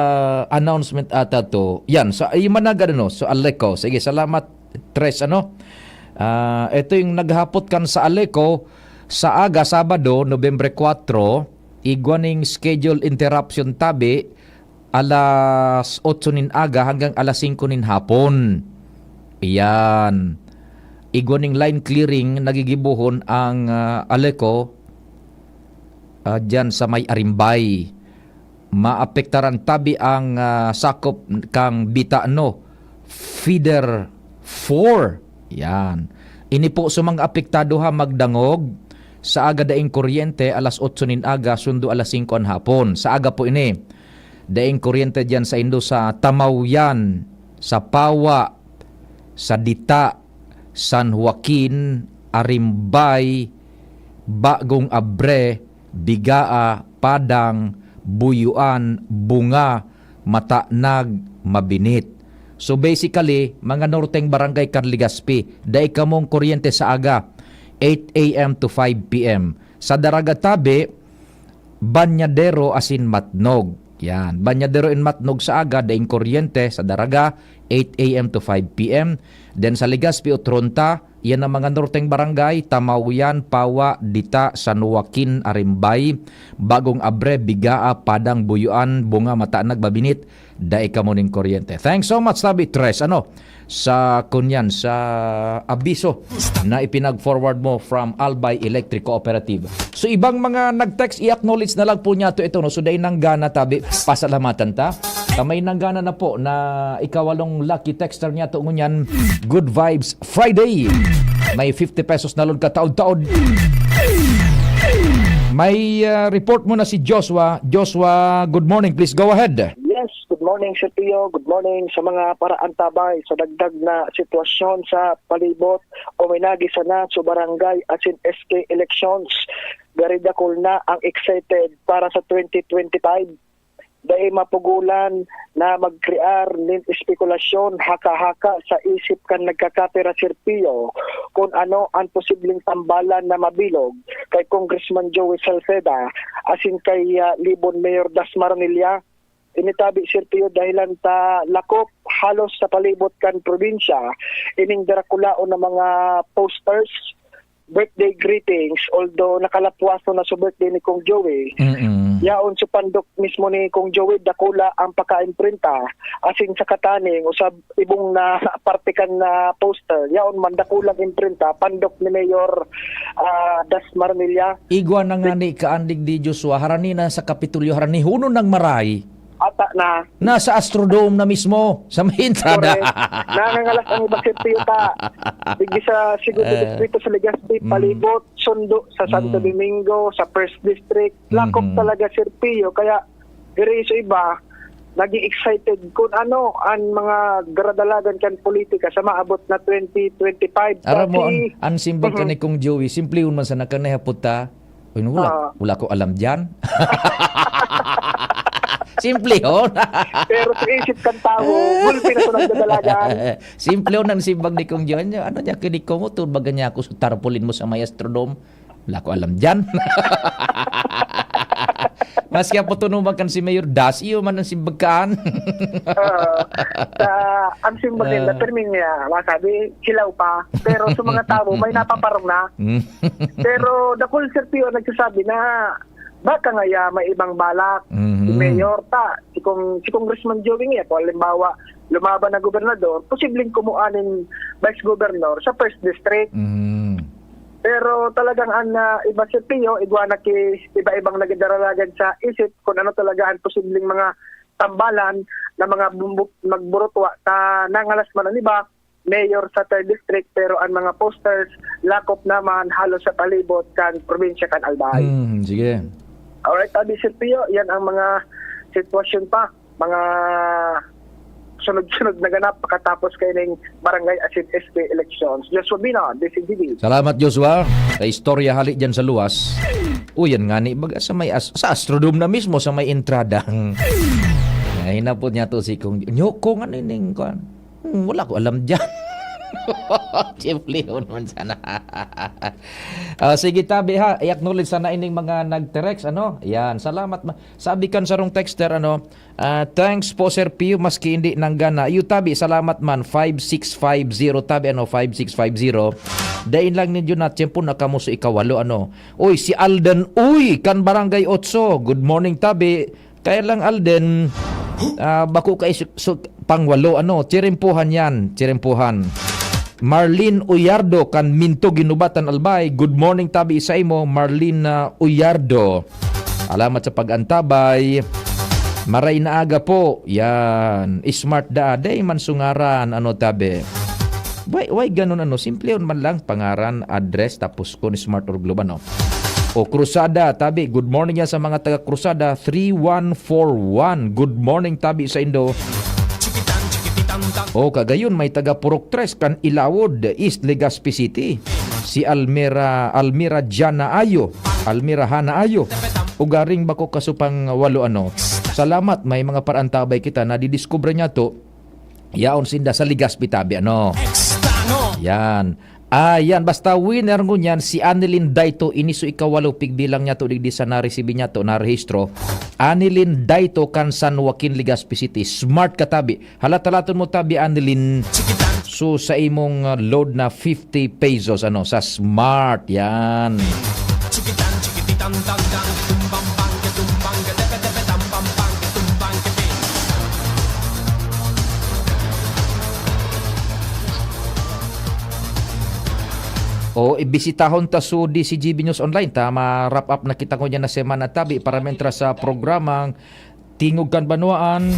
announcement ata to. Yan, sa, yung managad, ano, sa Aleco. Sige, salamat, Trish, ano. Ah, eto yung naghapot kan sa Aleco, sa aga, Sabado, Nobyembre kwatro, igwa ning schedule interruption tabi, alas otso nin aga hanggang alas singko nin hapon. Iyan. Igwa ning line clearing nagigibohon ang, ah, Aleco, ah, diyan sa may Arimbay. Maapektaran tabi ang, ah, sakop kang Bitano, Feeder four. Yan. Ini po sa mga apektado ha, magdangog. Sa aga daing kuryente, alas otso nin aga, sundo alas singko an hapon. Sa aga po ini. Daing kuryente diyan sa indo sa Tamaoyan, sa Pawa, sa Dita, San Joaquin, Arimbay, Bagong Abre, Bigaa, Padang, Buyuan, Bunga, Matanag, Mabinit. So basically, mga norteng barangay kan Legazpi, dai kamong kuryente sa aga, eight a m to five p m. Sa Daraga tabi, Banyadero asin Matnog. Yan. Banyadero and Matnog sa aga, daing kuryente sa Daraga, eight a m to five p m. Then sa Legazpi, Otronta, yan ang mga norteng barangay, Tamaoyan, Pawa, Dita, San Joaquin, Arimbay, Bagong Abre, Bigaa, Padang, Buyuan, Bunga, Matanag, Mabinit, dai kamo nin kuryente. Thanks so much, Tabi Tres. Ano? Sa kunyan, sa abiso na ipinag-forward mo from Albay Electric Cooperative. So, ibang mga nag-text, i-acknowledge na lang po niya to ito, no? So, dai nanggana, tabi, pasalamatan ta. Kamay nanggana na po na ikawalong lucky texter niya to ngunyan, Good Vibes Friday. May fifty pesos na load ka taod-taod. May, ah, report mo na si Joshua. Joshua, good morning. Please go ahead. Yes, good morning, Sir Pio. Good morning sa mga paraantabay sa dagdag na sitwasyon sa palibot o minagi sana sa barangay asin S K elections. Gari dakul na ang excited para sa twenty twenty-five. Dai mapugulan na magkrear nin espekulasyon, haka-haka sa isip kan nagkakapira, Sir Pio, kun ano an posibleng tambalan na mabilog kay Congressman Joey Salceda asin kay, ah, Libon Mayor Das Maronilla. Ini tabi, Sir Pio, dahilan ta lakop halos sa palibot kan probinsya ining darakulaon na mga posters, birthday greetings, although nakalapwaso na sa birthday ni Kong Joey. Mm-mm. Yaon sa pandok mismo ni Kong Joey, dakula ang pakaimprenta, asin sa kataning, usab ibong na parte kan na poster, yaon man, dakulang imprenta, pandok ni Mayor, ah, Das Marmilla. Igwa na nga ni kaandig di Joshua, harani na sa Kapitolyo, harani huno nang maray. Ata na. Nasa Astrodome na mismo, sa may entrada. Correct. Nangangalas ang iba, Sir Pio, ta. Digdi sa Segundo Eh. Distrito sa Legazpi, Mm. palibot, sundo sa Santo Mm. Domingo, sa First District. Lakop Mhm. talaga, Sir Pio. Kaya, diri sa iba, naging excited kung ano ang mga daradalagan kan politika sa maabot na twenty twenty-five. Aram mo, Dati ang, ang simbag ka Mhm. ni Kong Joey, simplihon man sana kan nahapot ta. Uy, wala, Ah. wala ko alam diyan. Simplihon. Pero sa isip kan tawo, gulpi na sa nagdadalagan. Simplihon ang simbag ni Kong Joey. Ano niya, kini ko mo, tulbagan niya ako sa tarpaulin mo sa may Astrodome. Wala ko alam diyan. Maski ang putunuman kan si Mayor Das, iyo man ang simbag kaan. Oo. Sa, ang simbag nila, Ah. pirmi niya, masabi, hilaw pa. Pero sa mga tao, may napaparong na. Mm. Pero dakul, Sir Pio, nagsasabi na baka ngaya may ibang balak si Mhm. Mayor ta, si Kong-, si Congressman Joey niya, kung halimbawa, lumaban na gobernador, posibleng kumuha nin vice governor sa First District. Mhm. Pero talagang ang, ah, iba, Sir Pio, igwa na ki iba-ibang nagdaralagan sa isip kung ano talaga ang posibleng mga tambalan na mga bumbu-, magburutwa ta nangalas man ang iba, mayor sa third district, pero ang mga posters, lakop naman halos sa palibot kan probinsya kan Albay. Hmm, sige. Alright, tabi, Sir Pio, yan ang mga sitwasyon pa, mga sunod-sunod na ganap pakatapos kaining barangay asin S P elections. Joshua Bina, D C G B. Salamat, Joshua. Sa istorya hali dyan sa luwas. O, yan nga ni, baga sa may as-, sa Astrodome na mismo, sa may entrada. Ay, hinapot niya to si Kong, "Nyo, Kong, ano ining, kuwan?" "Hmm, wala ko alam dyan." Simple yun man sana. Ah, sige, tabi ha, i-acknowledge sana ining mga nag-text, ano? Yan, salamat. Ma-, sabi kan sarong texter, ano, ah, "Thanks po, Sir Pio, maski hindi nanggana." Iyo, tabi, salamat man, five six five zero, tabi, ano, five six five zero. Dain lang ninyo na tiyempo na kamo sa ikawalo, ano. Uy, si Alden, uy, kan Barangay Otso. Good morning, tabi. Kaya lang, Alden, ah, bako ka isu-, su-, pangwalo, ano, tirempohan yan, tirempohan. Marlene Uyardo kan Minto, Ginubatan, Albay. Good morning, tabi sa imo, Marlene, ah, Uyardo. Salamat sa pag-antabay. Maray na aga po. Yan. Smart daa. Day man sungaran. Ano, tabi? Why, why ganun, ano? Simple yun man lang. Pangaran, address, tapos kun smart or globe, ano? O, Cruzada, tabi. Good morning yan sa mga taga Cruzada, three one four one. Good morning, tabi sa indo. O, kagayon, may taga Purok Tres, kan Ilawod, East Legazpi City. Si Almira, Almira Jana Ayo. Almira Hana Ayo. Ugaring bako kasupang walo, ano. Salamat, may mga parantabay kita. Nadidiskubre niya to. Yaon sinda sa Legazpi, tabi, ano. Yan. Ah, yan. Basta winner ngunyan si Annelyn Daito, ini so ikawalo pigbilang niya to, digdi sa naresibi niya to, narehistro. Annelyn Daito kan San Joaquin, Legazpi City. Smart ka, tabi. Halat-halaton mo, tabi, Annelyn. So, sa imong, uh, load na fifty pesos, ano, sa Smart. Yan. O, ibisitahon ta so D C G B News Online ta, ma-wrap up na kita ngunyan na semana, tabi, para mientras sa programang Tingog kan Banwaan.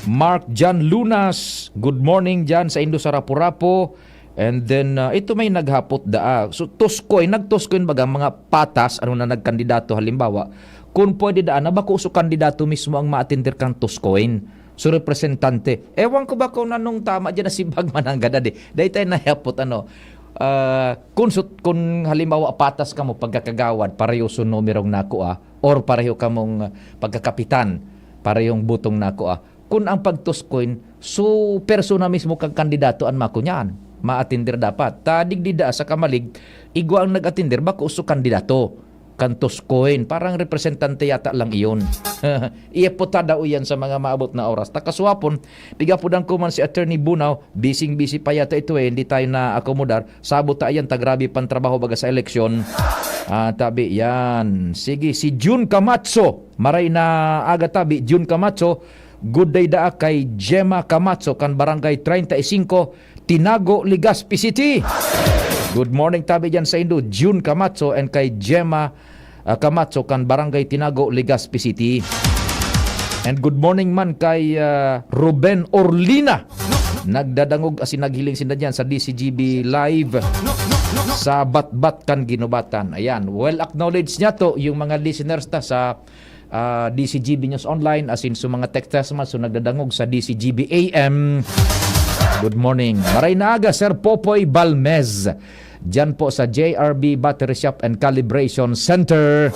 Mark John Lunas, good morning dyan sa indo sa Rapu-Rapu. And then, ah, ito may naghapot daa. So, Tuscoin, nag-Tuscoin baga ang mga patas, ano na nagkandidato, halimbawa, kung pwede daan na bako so kandidato mismo ang maatender kan Tuscoin. So, representante. Ewan ko ba kung anong tama dyan na si Bagman ang gadad eh. Dahil tayo nahapot, ano, ah, kung, sut-, kung halimbawa patas ka mo pagkakagawad, pareho so numerong nako ah, or pareho kamong pagkakapitan, parehong butong nako ah. Kun ang pagtuskoy, so persona mismo kang kandidato an makunyan, maatender dapat. Ta digdi daa sa Camalig, igwa ang nag-atender, bako so kandidato. Cantos Cohen. Parang representante yata lang iyon. Iyaputa daw iyan sa mga maabot na oras. Takaswapon, pigapudan ko man si Attorney Bunaw, busy-busy pa yata ito eh, hindi tayo na-akomodar. Sabot ta iyan, ta grabe pang trabaho baga sa eleksyon. Ah, tabi, yan. Sige, si Jun Camacho. Maray na aga tabi, Jun Camacho. Good day daa kay Gemma Camacho, kan Barangay treinta y cinco, Tinago, Legazpi City. Good morning tabi dyan sa indo, Jun Camacho, and kay Gemma, ah, Camacho, kan Barangay Tinago, Legazpi City. And good morning man kay, ah, Ruben Orlina. Nagdadangog asin naghiling sinda dyan sa D C G B Live sa Batbat kan Ginubatan. Ayan, well acknowledge niya to yung mga listeners ta sa, ah, D C G B News Online, asin sa mga texters man, so nagdadangog sa D C G B A M. Good morning. Maray na aga, Sir Popoy Balmez. Diyan po sa J R B Battery Shop and Calibration Center.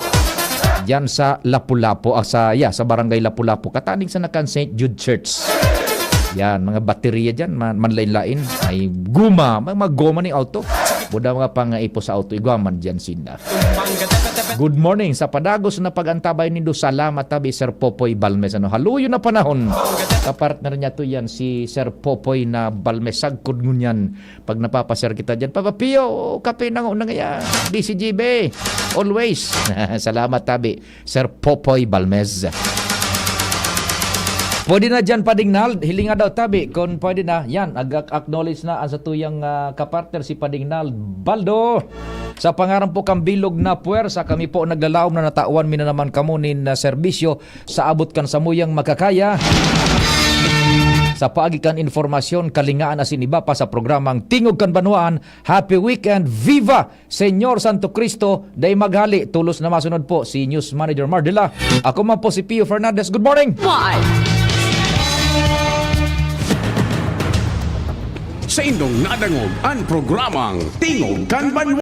Diyan sa Lapu-Lapu, ah, sa, yeah, sa Barangay Lapu-Lapu. Kataning sa nakan Saint Jude Church. Yan, mga baterya dyan, man, manlain-lain. May guma, may mga goma ni auto. Buda mga pangaipo sa auto, igwa man dyan sinda. Good morning. Sa padagos na pag-antabay nindo, salamat tabi, Sir Popoy Balmes. Ano, haluyo na panahon. Kapartner niya to yan, si Sir Popoy na Balmes. Sagkod ngunyan, pag napapasir kita dyan, "Papa Pio, kape na nga, na nga yan. D C G B, always." Salamat tabi, Sir Popoy Balmes. Pwede na dyan, Pading Nald. Hilinga daw tabi, kung pwede na. Yan, ag-, acknowledge na ang satuyang, ah, kapartner, si Pading Nald Baldo. Sa pangaran po kan bilog na puwersa, kami po naglalaom na natawan mi na naman kamo nin, ah, serbisyo sa abot kan samuyang makakaya. Sa paagi kan informasyon, kalingaan asin iba pa sa programang Tingog kan Banwaan, Happy Weekend! Viva Señor Santo Cristo! Dai maghali, tolos na masunod po si News Manager Mardela. Ako man po si Pio Fernandez. Good morning! Why? Sa indong nadangog an programang Tingog kan Banwaan.